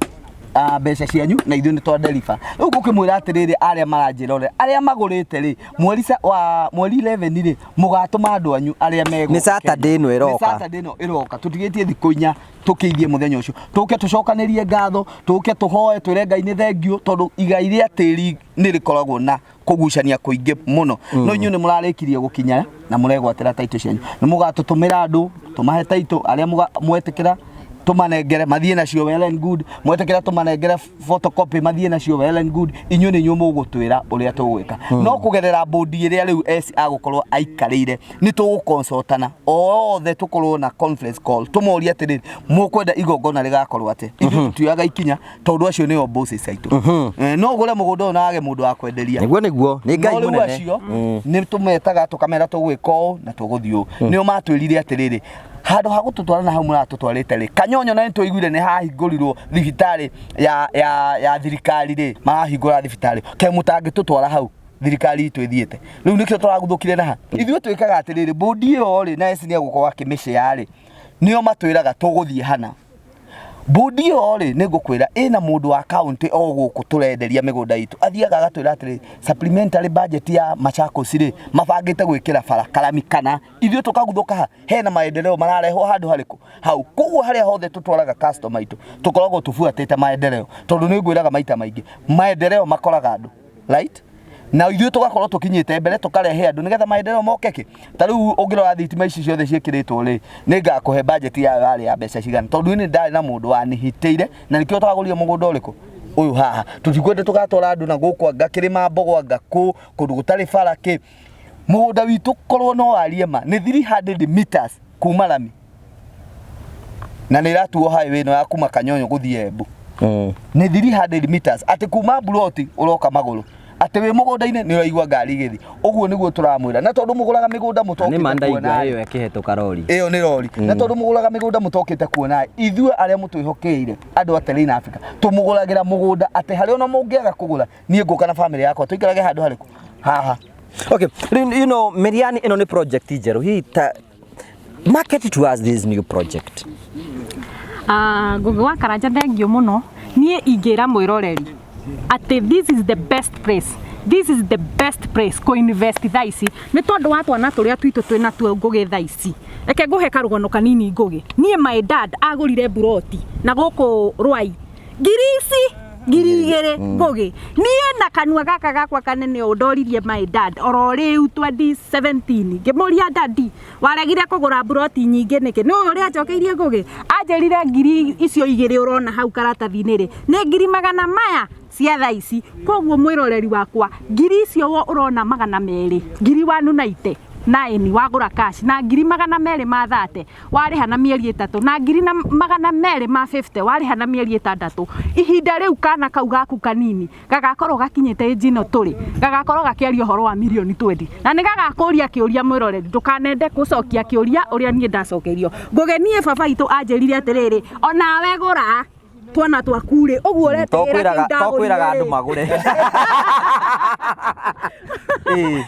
Mbeca cianyu na ithuĩ nĩ twa deliver. Rĩu ngũkĩmwĩra atĩrĩrĩ, arĩa maranjĩrorera, arĩa magũrĩte rĩ, mweri wa mweri 11 rĩ, mũgatũma andũ anyu arĩa me Nĩ Saturday ĩno ĩroka. Nĩ Saturday ĩno ĩroka. Tũtigĩtie thikũ 4 tũkĩithie mũthenya ũcio, tũke tũcokanĩrie ngatho, tũke tũhoe, twĩre Ngai nĩ thengiũ, tondũ igai rĩa tĩri nĩ rĩkoragwo na kũgucania kũingĩ mũno. No inyuĩ nĩ mũrarĩkirie gũkinya na mũregwatĩra taitũ cianyu, nĩ mũgatũtũmĩra andũ tũmahe taitũ, arĩa mwetĩkĩra tũmanengere mathiĩ nacio, well and good. Mwetĩkĩra tũmanengere photocopy mathiĩ nacio, well and good. Inyuĩ nĩ inyuĩ mũgũtwĩra ũrĩa tũgwĩka, no kũgerera bodi ĩrĩa rĩu S agũkorwo aikarĩire, nĩ tũgũconsultana othe, tũkorwo na conference call, tũmorie atĩrĩrĩ, mũkwenda igongona rĩgakorwo atĩa? Ithuĩ tũtioyaga ikinya tondũ acio nĩo bosses aitũ. No ũgũre mũgũnda ũyũ na wage mũndũ wa kwenderia. Nĩguo nĩ Ngai No rĩu mũnene. Acio nĩ tũmetaga tũkamera tũgwĩka ũũ na tũgũthiĩ ũũ. Nĩo matwĩrire atĩrĩrĩ, handũ ha gũtũtwara na hau mũratũtwarĩte rĩ, Kanyonyo, na nĩtwaiguire nĩ hahingũrirwo thibitarĩ ya thirikari rĩ, marahingũra thibitarĩ ke mũtangĩtũtwara hau thirikari itũ ĩthiĩte rĩu, nĩkĩo tũraguthũkire naha. Ithuĩ twĩkaga atĩrĩrĩ, bodi ĩyo rĩ, na eci nĩ egũkorwo akĩmĩcĩa rĩ, nĩo matwĩraga tũgũthiĩ hana. Bodi ĩyo rĩ, nĩ ngũkwĩra ĩna mũndũ wa kaunti o gũkũ tũrenderia mĩgũnda itũ, athiaga agatwĩra atĩrĩ, supplementary budget ya Machakos rĩ, mabangĩte gwĩkĩra bara Karami, kana ithuĩ tũkaguthũka ha hena maendeleo mararehwo handũ harĩkũ hau. Koguo harĩa hothe tũtwaraga customer itũ, tũkoragwo tũbuatĩte maendeleo, tondũ nĩ ngwĩraga maita maingĩ, maendeleo makoraga andũ right na ithuĩ tũgakorwo tũkinyĩte mbere, tũkarehe andũ nĩgetha maendeleo moke kĩ. Ta rĩu ũngĩrora thitima ici ciothe ciĩkĩrĩtwo rĩ, nĩ ngakũhe budget yayo yarĩ ya mbeca cigana, tondũ niĩ ndarĩ na mũndũ wanihitĩire, na nĩkĩo twagũrire mũgũnda ũrĩkũ ũyũ haha. Tũtikwenda tũgatwara andũ na gũkũ anga kĩrĩma mbogo, anga kũ kũndũ gũtarĩ bara kĩ. Mũgũnda witũ, korwo no warie ma, nĩ 300 meters kuma rami, na nĩ ĩratuo highway ĩno ya kuma Kanyonyo gũthiĩ Embu. Nĩ 300 meters, atĩ kuma buroti ũroka magũrũ, atĩ wĩ mũgũnda-inĩ nĩ ũraigua ngari igĩthiĩ. Ũguo nĩguo tũramwĩra, na tondũ mũgũraga mĩgũnda Nĩ ma mũtokĩte ndaigua kuona ĩyo ĩkĩhetũka rori. Ĩyo nĩ rori. Na tondũ mũgũraga mĩgũnda mũtokĩte kuona, ithuĩ arĩa mũtwĩhokeire andũ a Terrain Africa tũmũgũragĩra mũgũnda atĩ harĩa ona mũngĩaga kũgũra, niĩ ngũka na famĩlĩ yakwa tũikarage handũ harĩkũ haha. Okay, rĩu Meriani ĩno nĩ project njerũ, hihi ta market to us this new project. Ngũgĩ wa Karanja, thengiũ mũno. Niĩ ingĩra mwĩroreri atĩ this is the best place, this is the best place kũ invest thaa ici, nĩ tondũ wa twana tũrĩa twitũ twĩ natuo. Ngũgĩ, thaa ici reke ngũhe karũgano kanini. Ngũgĩ, niĩ my dad agũrire mburoti na gũkũ Rwai ngiri ici 2000. Ngũgĩ, niĩ na kanua gaka gakwa kanene ũũ ndoririe my dad oro rĩu 2017, ngĩmũria, "Daddy, waregire kũgũra mburoti nyingĩ nĩkĩ?" Nĩ ũyũ ũrĩa anjokeirie. Ngũgĩ, anjĩrire ngiri icio igĩrĩ ũrona hau karatathi-inĩ rĩ, nĩ ngiri magana maya cia thaa ici. Koguo mwĩroreri wakwa, ngiri icio ũrona 200, ngiri 199 wagũra cash, na ngiri 230 warĩha na mĩeri 3, na ngiri na 250 warĩha na mĩeri 6, ihinda rĩu kana kau gaku kanini gagakorwo gakinyĩte ĩnji ĩno tũrĩ, gagakorwo gakĩaria ũhoro wa mirioni 20, na nĩ gagakũria kĩũria. Mwĩroreri, ndũkanende gũcokia kĩũria ũrĩa niĩ ndacokeirio. Ngũgĩ, niĩ baba witũ anjĩrire atĩrĩrĩ, onawe gũra twana twaku rĩ, ũguo ũretigĩra Tokwĩraga kĩu tokwĩraga ndagũrire andũ rĩ. magũre. Ĩĩ.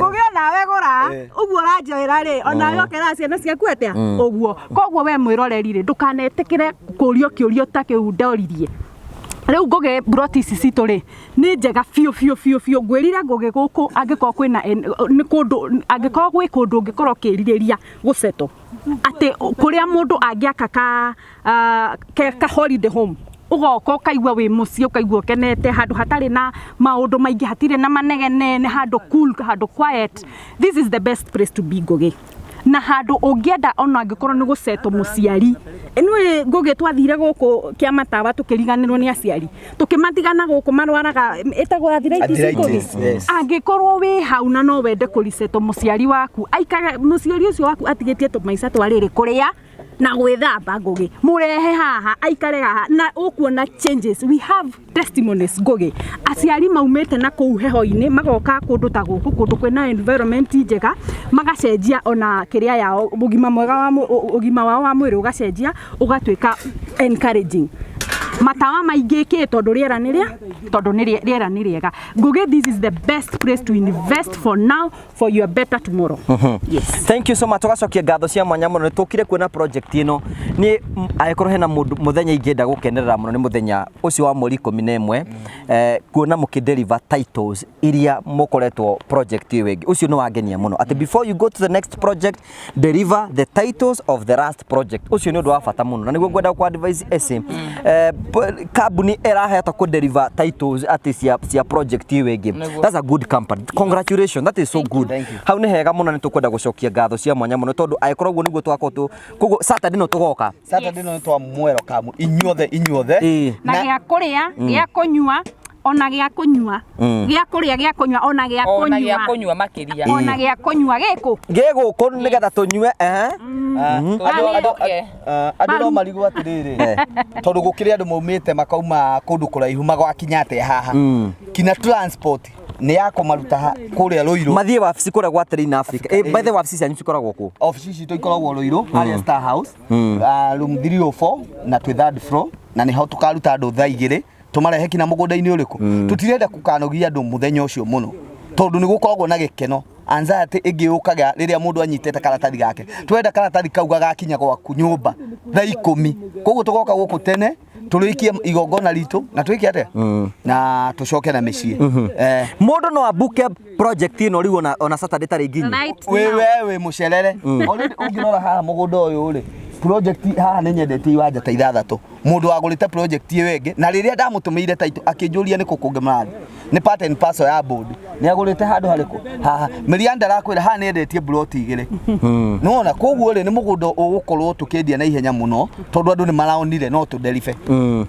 Ngũgĩ, onawe gũra ũguo ũranjoera rĩ, onawe ũkera ciana ciaku atĩa ũguo. Koguo we mwĩroreri rĩ, ndũkanetĩkĩre kũrio kĩũrio ta kĩu ndoririe. Rĩu Ngũgĩ, mburoti ici citũ rĩ, nĩ njega biũ biũ biũ biũ. Ngwĩrire Ngũgĩ, gũkũ angĩkorwo kwĩna nĩ kũndũ, angĩkorwo gwĩ kũndũ ũngĩkorwo ũkĩrirĩria gũcetwo, atĩ kũrĩa mũndũ angĩaka ka holiday home, ũgoka ũkaigua wĩ mũciĩ, ũkaigua ũkenete, handũ hatarĩ na maũndũ maingĩ, hatirĩ na manegene, nĩ handũ cool, handũ quiet, this is the best place to be. Ngũgĩ, na handũ ũngĩenda ona angĩkorwo nĩ gũcetwo mũciari. Nĩ Ngũgĩ, twathire gũkũ kĩa matawa, tũkĩriganĩrwo nĩ aciari, tũkĩmatigana gũkũ marwaraga ĩtagwo arthritis. Arthritis, Ngũgĩ, yes. Angĩkorwo wĩ hau na no wende kũrisetwo mũciari waku aikare, mũciari ũcio waku atigĩtie tũmaica twa rĩrĩ, kũrĩa na gwĩthamba, Ngũgĩ, mũrehe haha aikare haha na ũkuona changes. We have testimonies, Ngũgĩ, aciari maumĩte na kũu heho-inĩ magoka kũndũ ta gũkũ, kũndũ kwĩna environment njega, magacenjia ona kĩrĩa yao, ũgima mwega wa ũgima wao wa mwĩrĩ ũgacenjia, ũgatuĩka encouraging. Matawa maingĩ kĩ tondũ rĩera nĩ rĩa tondũ nĩ rĩera nĩ rĩega. Ngugi, this is the best place to invest for now for your better tomorrow. Yes. Thank you so much. Tugacokia ngatho cia mwanya mũno nĩ tũkire kuona project ĩno. Niĩ angĩkorwo hena mũndũ mũthenya ingĩenda gũkenerera mũno nĩ mũthenya ũcio wa mweri 11, kuona mũkĩ deliver titles iria mũkoretwo project ĩyo ĩngĩ. Ũcio nĩ wangenia mũno atĩ before you go to the next project, deliver the titles of the last project. Ũcio nĩ ũndũ wa bata mũno na nĩguo ngwenda ku advise ese kambuni ĩrahota kũ deliver titles atĩ cia project ĩyo ĩngĩ. Nĩguo. That's a good company. Congratulations, that is so good. Thank you. Hau nĩ hega mũno, nĩ tũkwenda gũcokia ngatho cia mwanya mũno tondũ angĩkorwo ũguo nĩguo tũgakorwo tũ koguo Saturday no tũgoka. Saturday no twa mwelcome inyuothe inyuothe. Ĩĩ. Na gĩa kũrĩa, gĩa kũnyua, ona gĩa kũnyua, gĩa kũrĩa, gĩa kũnyua, ona gĩa Ona gĩa kũnyua, kũnyua makĩria. ona gĩa kũnyua gĩkũ. Gĩ gũkũ nĩgetha tũnyue ehe. Tũthondeke. Andũ no marigwo atĩrĩrĩ, tondũ gũkĩrĩ andũ maumĩte makauma kũndũ kũraihu magwakinya atĩa haha, kinya transport nĩ ya kũmaruta kũrĩa Ruiru. Mathiĩ wabici kũrĩa gwa Terrain Africa. By the way, wabici cianyu cikoragwo kũ? Obici citũ ikoragwo Ruiru harĩa Star House, room 304 na twĩ third floor, na nĩho tũkaruta andũ thaa 2 tũmarehe kinya mũgũnda-inĩ ũrĩkũ. Tũtirenda kũkanogia andũ mũthenya ũcio mũno tondũ nĩ gũkoragwo na gĩkeno, anxiety ĩngĩ yũkaga rĩrĩa mũndũ anyitĩte karatathi gake. Twenda karatathi kau gagakinya gwaku nyũmba thaa 10, koguo tũgoka gũkũ tene tũrĩkie igongona ritũ na twĩke atĩa na tũcoke na mĩciĩ. Mũndũ no abuke project ĩno rĩu ona Saturday tarĩ nginyi. Right Wĩ now. we wĩ mũcerere. Already ũngĩrora haha mũgũnda ũyũ rĩ, project haha nĩ nyendetie iwanja ta 6. Mũndũ wagũrĩte project ĩyo ĩngĩ, na rĩrĩa ndamũtũmĩire title akĩnjũria nĩkũ kũngĩ mũrathiĩ, nĩ part and parcel ya board. Nĩ agũrĩte handũ harĩkũ haha Mĩrianda arakwĩra haha nĩ endetie plot 2. Nĩwona, koguo rĩ, nĩ mũgũnda ũgũkorwo tũkĩendia na ihenya mũno tondũ andũ nĩ maraonire no tũderibe.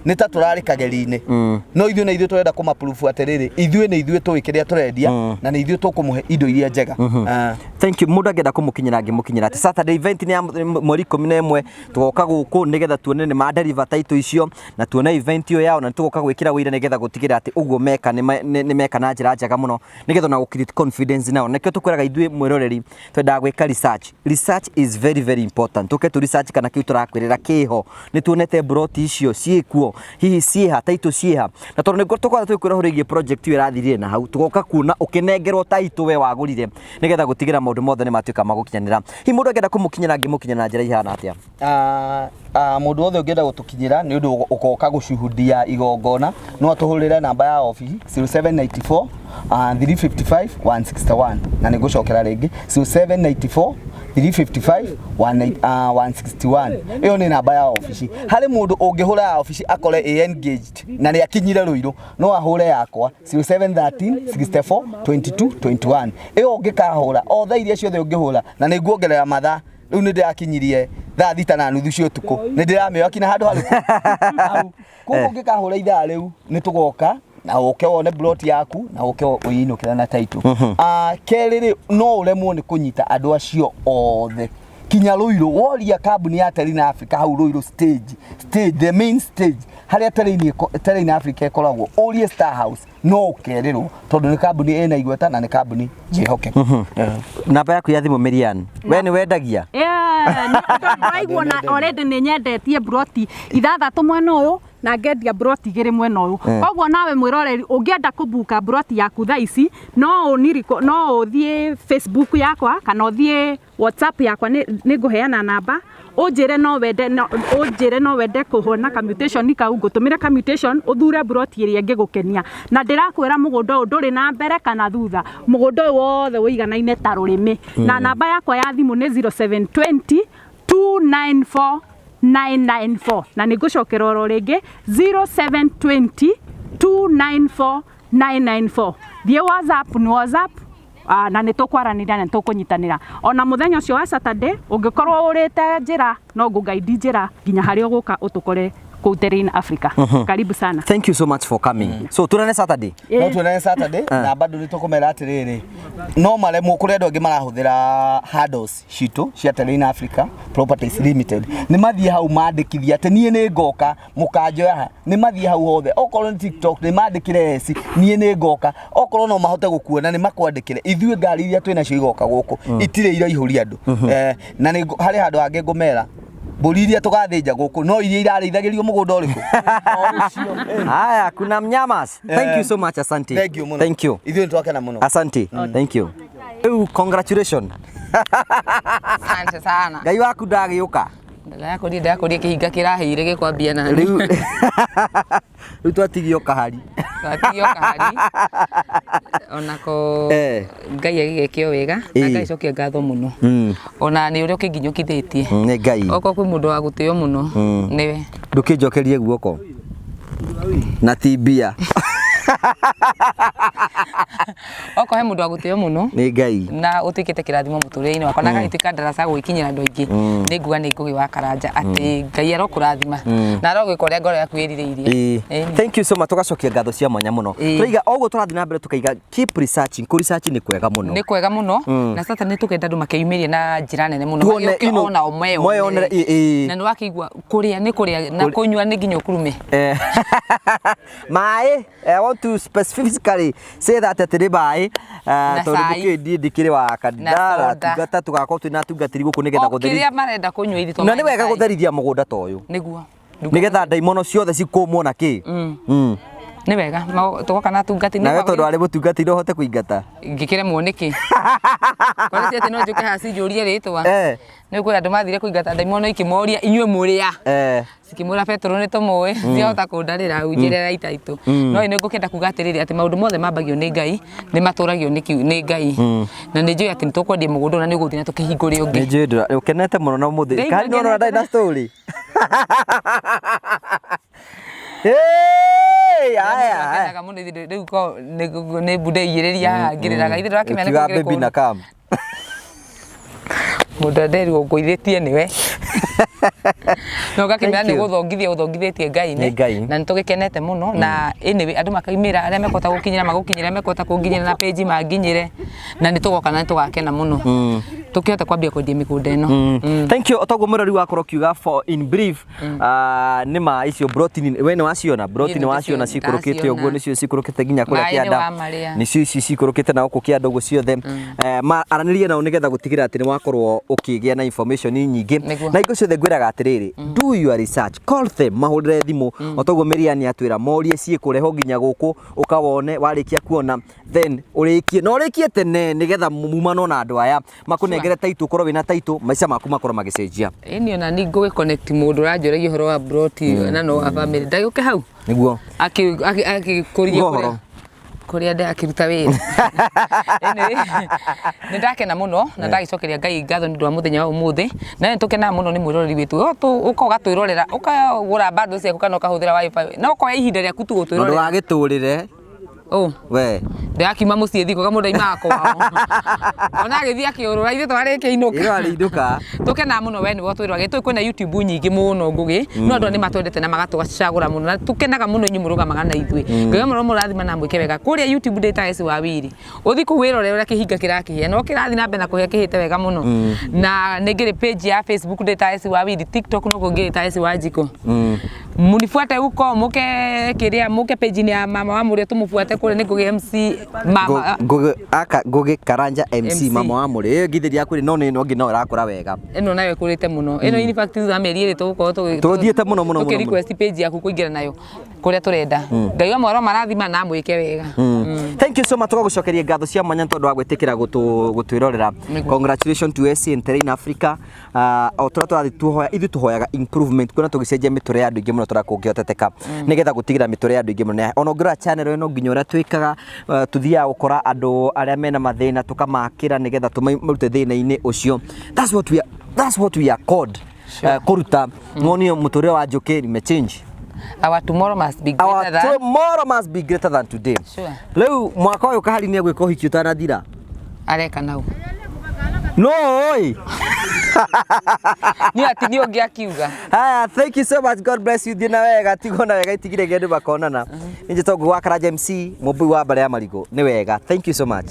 Nĩ ta tũrarĩ kageri-inĩ, no ithuĩ na ithuĩ tũrenda kũmaprove atĩrĩrĩ, ithuĩ nĩ ithuĩ tũĩ kĩrĩa tũrendia na nĩ ithuĩ tũkũmũhe indo iria njega. Thank you. Mũndũ angĩenda kũmũkinyĩra angĩmũkinyĩra atĩ Saturday event nĩ ya mweri 11, tũgoka gũkũ nĩgetha tuone nĩ ma deliver title icio na tuone event ĩyo yao, na tũgoka gwĩkĩra wĩira nĩgetha gũtigĩrĩra atĩ ũguo meka nĩ meka na njĩra njega mũno nĩgetha ona gũ create confidence nao. Nĩkĩo tũkwĩraga ithuĩ mwĩroreri twendaga gwĩka research. Research is very very important. Tũke tũ research kana kĩu tũrakwĩrĩra kĩho, nĩ tuonete plot icio ciĩkuo, hihi ciĩha, title ciĩha, na tondũ nĩguo tũkoragwo tũgĩkwĩra ũhoro wĩgiĩ project ĩyo ĩrathirire na hau, tũgoka kuona ũkĩnengerwo title we wagũrire nĩgetha gũtigĩra maũndũ mothe nĩ matuĩka ma gũkinyanĩra. Hihi mũndũ angĩenda kũmũkinyĩra angĩmũkinyĩra na njĩra ihana atĩa? Mũndũ wothe ũngĩenda gũtũkinyĩra nĩ ũndũ ũgoka gũcuhudia igongona, no atũhũrĩre namba ya obici 0794 355 161, na nĩ ngũcokera rĩngĩ 0794 355 161. Ĩyo nĩ namba ya obici. Harĩ mũndũ ũngĩhũra ya obici akore ĩ engaged na nĩ akinyire Ruiru, no ahũre yakwa 0713 64 22 21. Ĩyo ũngĩkahũra o thaa iria ciothe ũngĩhũra, na nĩ nguongerera mathaa. Rĩu nĩ ndĩrakinyirie thaa 6:30 cia ũtukũ, nĩ ndĩramĩoya kinya handũ harĩkũ hau. Koguo ũngĩkahũra ithaa rĩu nĩ tũgoka na ũke wone plot yaku na ũke ũyinũkĩra na title. Kerĩ rĩ, no ũremwo nĩ kũnyita andũ acio othe kinya Ruiru. Woria kambuni ya Terrain Africa hau Ruiru stage, the main stage harĩa Terrain Africa ĩkoragwo, ũrie Star House no ũkerĩrwo tondũ nĩ kambuni ĩna igweta na nĩ kambuni njĩhokeku. Namba yaku ya thimũ Miriam, we nĩ wendagia? Ndĩraigua na already nĩ nyendetie broti 6 mwena ũyũ na ngendia broti 2 mwena ũyũ. Koguo nawe mwĩroreri ũngĩenda kũbuka broti yaku thaa ici, no ũthiĩ Facebook yakwa kana ũthiĩ WhatsApp yakwa, nĩ ngũheana namba ũnjĩre no wende, no ũnjĩre no wende kũhona commutation kau, ngũtũmĩre commutation ũthure broti ĩrĩa ĩngĩgũkenia. Na ndĩrakwĩra mũgũnda ũyũ ndũrĩ na mbere kana thutha, mũgũnda ũyũ wothe ũiganaine ta rũrĩmĩ. Na namba yakwa ya thimũ nĩ 0720 294 994, na nĩ ngũcokera oro rĩngĩ 0720 294 994. Thiĩ WhatsApp, nĩ WhatsApp, na nĩ tũkwaranĩria na nĩ tũkũnyitanĩra. Ona mũthenya ũcio wa Saturday ũngĩkorwo ũrĩte njĩra no ngũgaidi njĩra nginya harĩa ũgũka ũtũkore kũu Terrain Africa. Karibu sana. Thank you so much for coming. So tuonane Saturday. No tuonane Saturday, na bado nĩ tũkũmera atĩrĩrĩ, no maremwo kũrĩ andũ angĩ marahũthĩra handles citũ cia Terrain Africa Properties Limited, nĩ mathiĩ hau mandĩkithie atĩ niĩ nĩ ngoka mũkanjoya ha, nĩ mathiĩ hau hothe, okorwo nĩ TikTok nĩ mandĩkĩre eci niĩ nĩ ngoka, okorwo no mahote gũkuona nĩ makwandĩkĩre. Ithuĩ ngari iria twĩ nacio igoka gũkũ itirĩ iraihũria andũ. Na nĩ harĩ handũ hangĩ ngũmera Mbũri iria tũgathĩnja gũkũ no iria irarĩithagĩrio mũgũnda ũrĩkũ? O ũcio. Haya, kuna mnyamas. Thank you so much, asante. Thank you mũno. Thank you. Ithuĩ nĩ twakena mũno. Asante. Thank you. Rĩu congratulations. Asante sana. Ngai waku ndagĩũka. Ndakũrie ndakũrie kĩhinga kĩrahĩire gĩkwambia nani. Rĩu rĩu twatigio kahari. Twatigio kahari. Onako Ngai agĩgeke o wega na Ngai cokia ngatho mũno. Ona nĩ ũrĩa ũkĩnginyũkithĩtie. Nĩ Ngai. Okorwo kwĩ mũndũ wa gũtĩo mũno nĩwe. Ndũkĩnjokerie guoko. Na ti mbia. Okorwo he mũndũ wa gũtĩo mũno Nĩ Ngai. Na ũtuĩkĩte kĩrathimo mũtũrĩre-inĩ wakwa na agagĩtuĩka ndaraca gũgĩkinyĩra andũ aingĩ, nĩ nguga nĩ Ngũgĩ wa Karanja atĩ Ngai arokũrathima na arogwĩka ũrĩa ngoro yaku ĩrirĩirie. Ĩni. Thank you so much, tugacokia ngatho cia mwanya mũno. Turaiga oguo tũrathiĩ na mbere tukaiga keep researching, kũ research nĩ kwega mũno. Nĩ kwega mũno na sasa nĩ tũkenda andũ makeyumĩrie na njĩra nene mũno, Tuone magĩũke onao meyonere, meyonere. Ĩ. Na nĩ wakĩigua kũrĩa nĩ kũrĩa na kũnyua nĩ nginya ũkurume. Maĩ, I want to specifically say that atĩ nĩ maĩ, Na tondũ cai. mũkĩũĩ niĩ ndikĩrĩ wa kanitha Na na soda. tungata, tũgakorwo twĩna atungatĩri gũkũ nĩgetha O gũtheria. kĩrĩa marenda kũnyua ithuĩ Na nĩ wega gũtherithia mũgũnda ta ũyũ. Nĩguo. Nĩgetha ndaimono ciothe cikũmwo na kĩ. Nĩ wega tũgoka na atungatĩri. Nawe tondũ warĩ mũtungatĩri no ũhote kũingata. Ngĩkĩremwo nĩkĩ? Kwani si atĩ no njũke haha cinjũrie rĩtwa? Nĩ kwĩ andũ mathire kũingata ndaimono ikĩmoria inyuĩ mũrĩ a? Cikĩmwĩra Petero nĩ tũmũĩ, ciahota kũndarĩra hau njĩre ya itaitũ. No nĩ ngũkĩenda kuga atĩrĩrĩ atĩ maũndũ mothe mambagio nĩ Ngai, nĩ matũragio nĩ Ngai. Na nĩ njũĩ atĩ nĩ tũkwendia mũgũnda ũyũ na nĩ ũgũthiĩ na tũkĩhingũre ũngĩ. Nĩ njũĩ ũkenete mũno na ũmũthĩ. Ndĩraigua Kahari nĩ ũrona ndarĩ na ngenete. story. Hey, haya. Ngenaga mũno ithuĩ rĩu ko nĩ mbunda ĩigĩrĩria haha ngĩrĩraga. Ithuĩ ndũrakĩmenya nĩ Ũkiuga kũngĩrĩ baby na kũũru. come. Mũndũ nderirwo ngũithĩtie nĩwe. Na ũgakĩmenya Thank nĩ you. gũthongithia ũthongithĩtie Ngai Nĩ Ngai. Na nĩ tũgĩkenete mũno na anyway andũ makaimĩra arĩa mekũhota gũkinyĩra magũkinyĩre, arĩa mekũhota kũnginyĩra na page manginyĩre, na nĩ tũgoka na nĩ tũgakena mũno. Tũkĩhote kwambia kwendia mĩgũnda ĩno. Thank you. Otoguo mũrori wakorwo ũkiuga for in brief, nĩ ma icio broti we nĩ waciona broti Niĩ nĩ waciona cikũrũkĩte ndaciona. ũguo nĩcio cikũrũkĩte nginya kũrĩa Maĩ nĩ kĩanda wamarĩa. nĩcio ici cikũrũkĩte na gũkũ kĩanda ũguo ciothe. Aranĩria nao nĩgetha gũtigĩrĩra atĩ nĩ wakorwo ũkĩgĩa na information nyingĩ. Nĩguo. Na hingo ciothe ngwĩraga atĩrĩrĩ, do your research, call them, mahũrĩre thimũ otoguo Miriam atwĩra morie ciĩkũrehwo nginya gũkũ ũkawone, warĩkia kuona then ũrĩkie na ũrĩkie tene nĩgetha mumanwo na andũ aya makũnengere taitũ, ũkorwo wĩna taitũ maica maku makorwo magĩcenjia. Ĩni ona ni ngũgĩ connect mũndũ ũranjũragia ũhoro wa broti na no wa family ndagĩũke hau Nĩguo. Akĩkũria Uga ũhoro. kũrĩa ndĩ akĩruta wĩra. Anyway, nĩ ndakena mũno na ndagĩcokeria Ngai ngatho nĩ ũndũ wa mũthenya wa ũmũthĩ, na nĩ tũkenaga mũno nĩ mwĩroreri witũ. Ũka ũgatwĩrorera, ũkagũra bundles ciaku kana ũkahũthĩra wifi na ũkoya ihinda rĩaku tu Na gũtwĩrorera. ndũgagĩtũrĩre. Ũ. We. Ndĩrakiuma mũciĩ thikũ kamũndũ aimaga kwao. Ona agĩthiĩ akĩũrũra ithuĩ twarĩkia inũka. Ĩyo arĩinũka. Tũkenaga mũno we nĩwe ũtwĩroragĩra. Tũĩ kwĩna YouTube nyingĩ mũno Ngũgĩ, no andũ aya nĩ matwendete na magatũcagũra mũno na tũkenaga mũno inyuĩ mũrũgamaga na ithuĩ. Ngai amũrore mũrathima na amwĩke wega. Kũrĩa YouTube ndĩ ta Esi wa Wili. Ũthiĩ kũu wĩrore ũrĩa kĩhinga kĩrakĩhĩa. No kĩrathiĩ na mbere na kũhĩa kĩhĩte wega mũno. Na nĩ ngĩrĩ page ya Facebook ndĩ ta Esi wa Wili, TikTok noguo ngĩrĩ ta Esi wa Njikũ. Munifuate huko muke kiria muke page ni ya mama wa Mũrĩo tumufuate kũrĩa nĩ Ngũgĩ MC mama. Ngũgĩ aka Ngũgĩ Karanja MC MC. Mama wa Mũrĩo. Ĩyo ngithĩri yaku rĩ no nĩ ĩno ĩngĩ no ĩrakũra wega. Ĩno nayo ĩkũrĩte mũno. Ĩno in fact thutha wa mĩeri ĩrĩ tũgũkorwo Tũthiĩte mũno, mũno, mũno, tũkĩ request page yaku kũingĩra nayo kũrĩa tũrenda. Ngai wa mwaro marathima na amwĩke wega. Thank you so much, tũgagũcokeria ngatho cia mwanya tondũ wa gwĩtĩkĩra gũtwĩrorera. Nĩguo. Congratulations to SC and Terrain Africa. O tũrĩa tũrathiĩ tuhoya ithuĩ tũhoyaga improvement kuona tũgĩcenjia mĩtũrĩre ya andũ aingĩ mũno tũrĩa kũngĩhoteteka nĩgetha gũtigĩrĩra mĩtũrĩre ya andũ aingĩ mũno ona ũngĩrora channel ĩno nginya ũrĩa twĩkaga, tũthiaga gũkora andũ arĩa mena mathĩna tũkamakĩra nĩgetha tũmarute thĩna-inĩ ũcio. That's what we are called. Kũruta wonio mũtũrĩre wa njũkĩ imechange. Our tomorrow must be Our greater than tomorrow must be greater than today. Sure. Rĩu mwaka ũyũ Kahari nĩ egwĩka ũhiki ũtanathira. Areka nau. No oi. Niĩ ati niĩ ũngĩ akiuga. Haya, thank you so much. God bless you. Thiĩ na wega, tigwo na wega itigire andũ makonana. Nĩ njĩtagwo Ngũgĩ wa Karanja MC, mũmbui wa mbare ya marigũ. Nĩ wega. Thank you so much.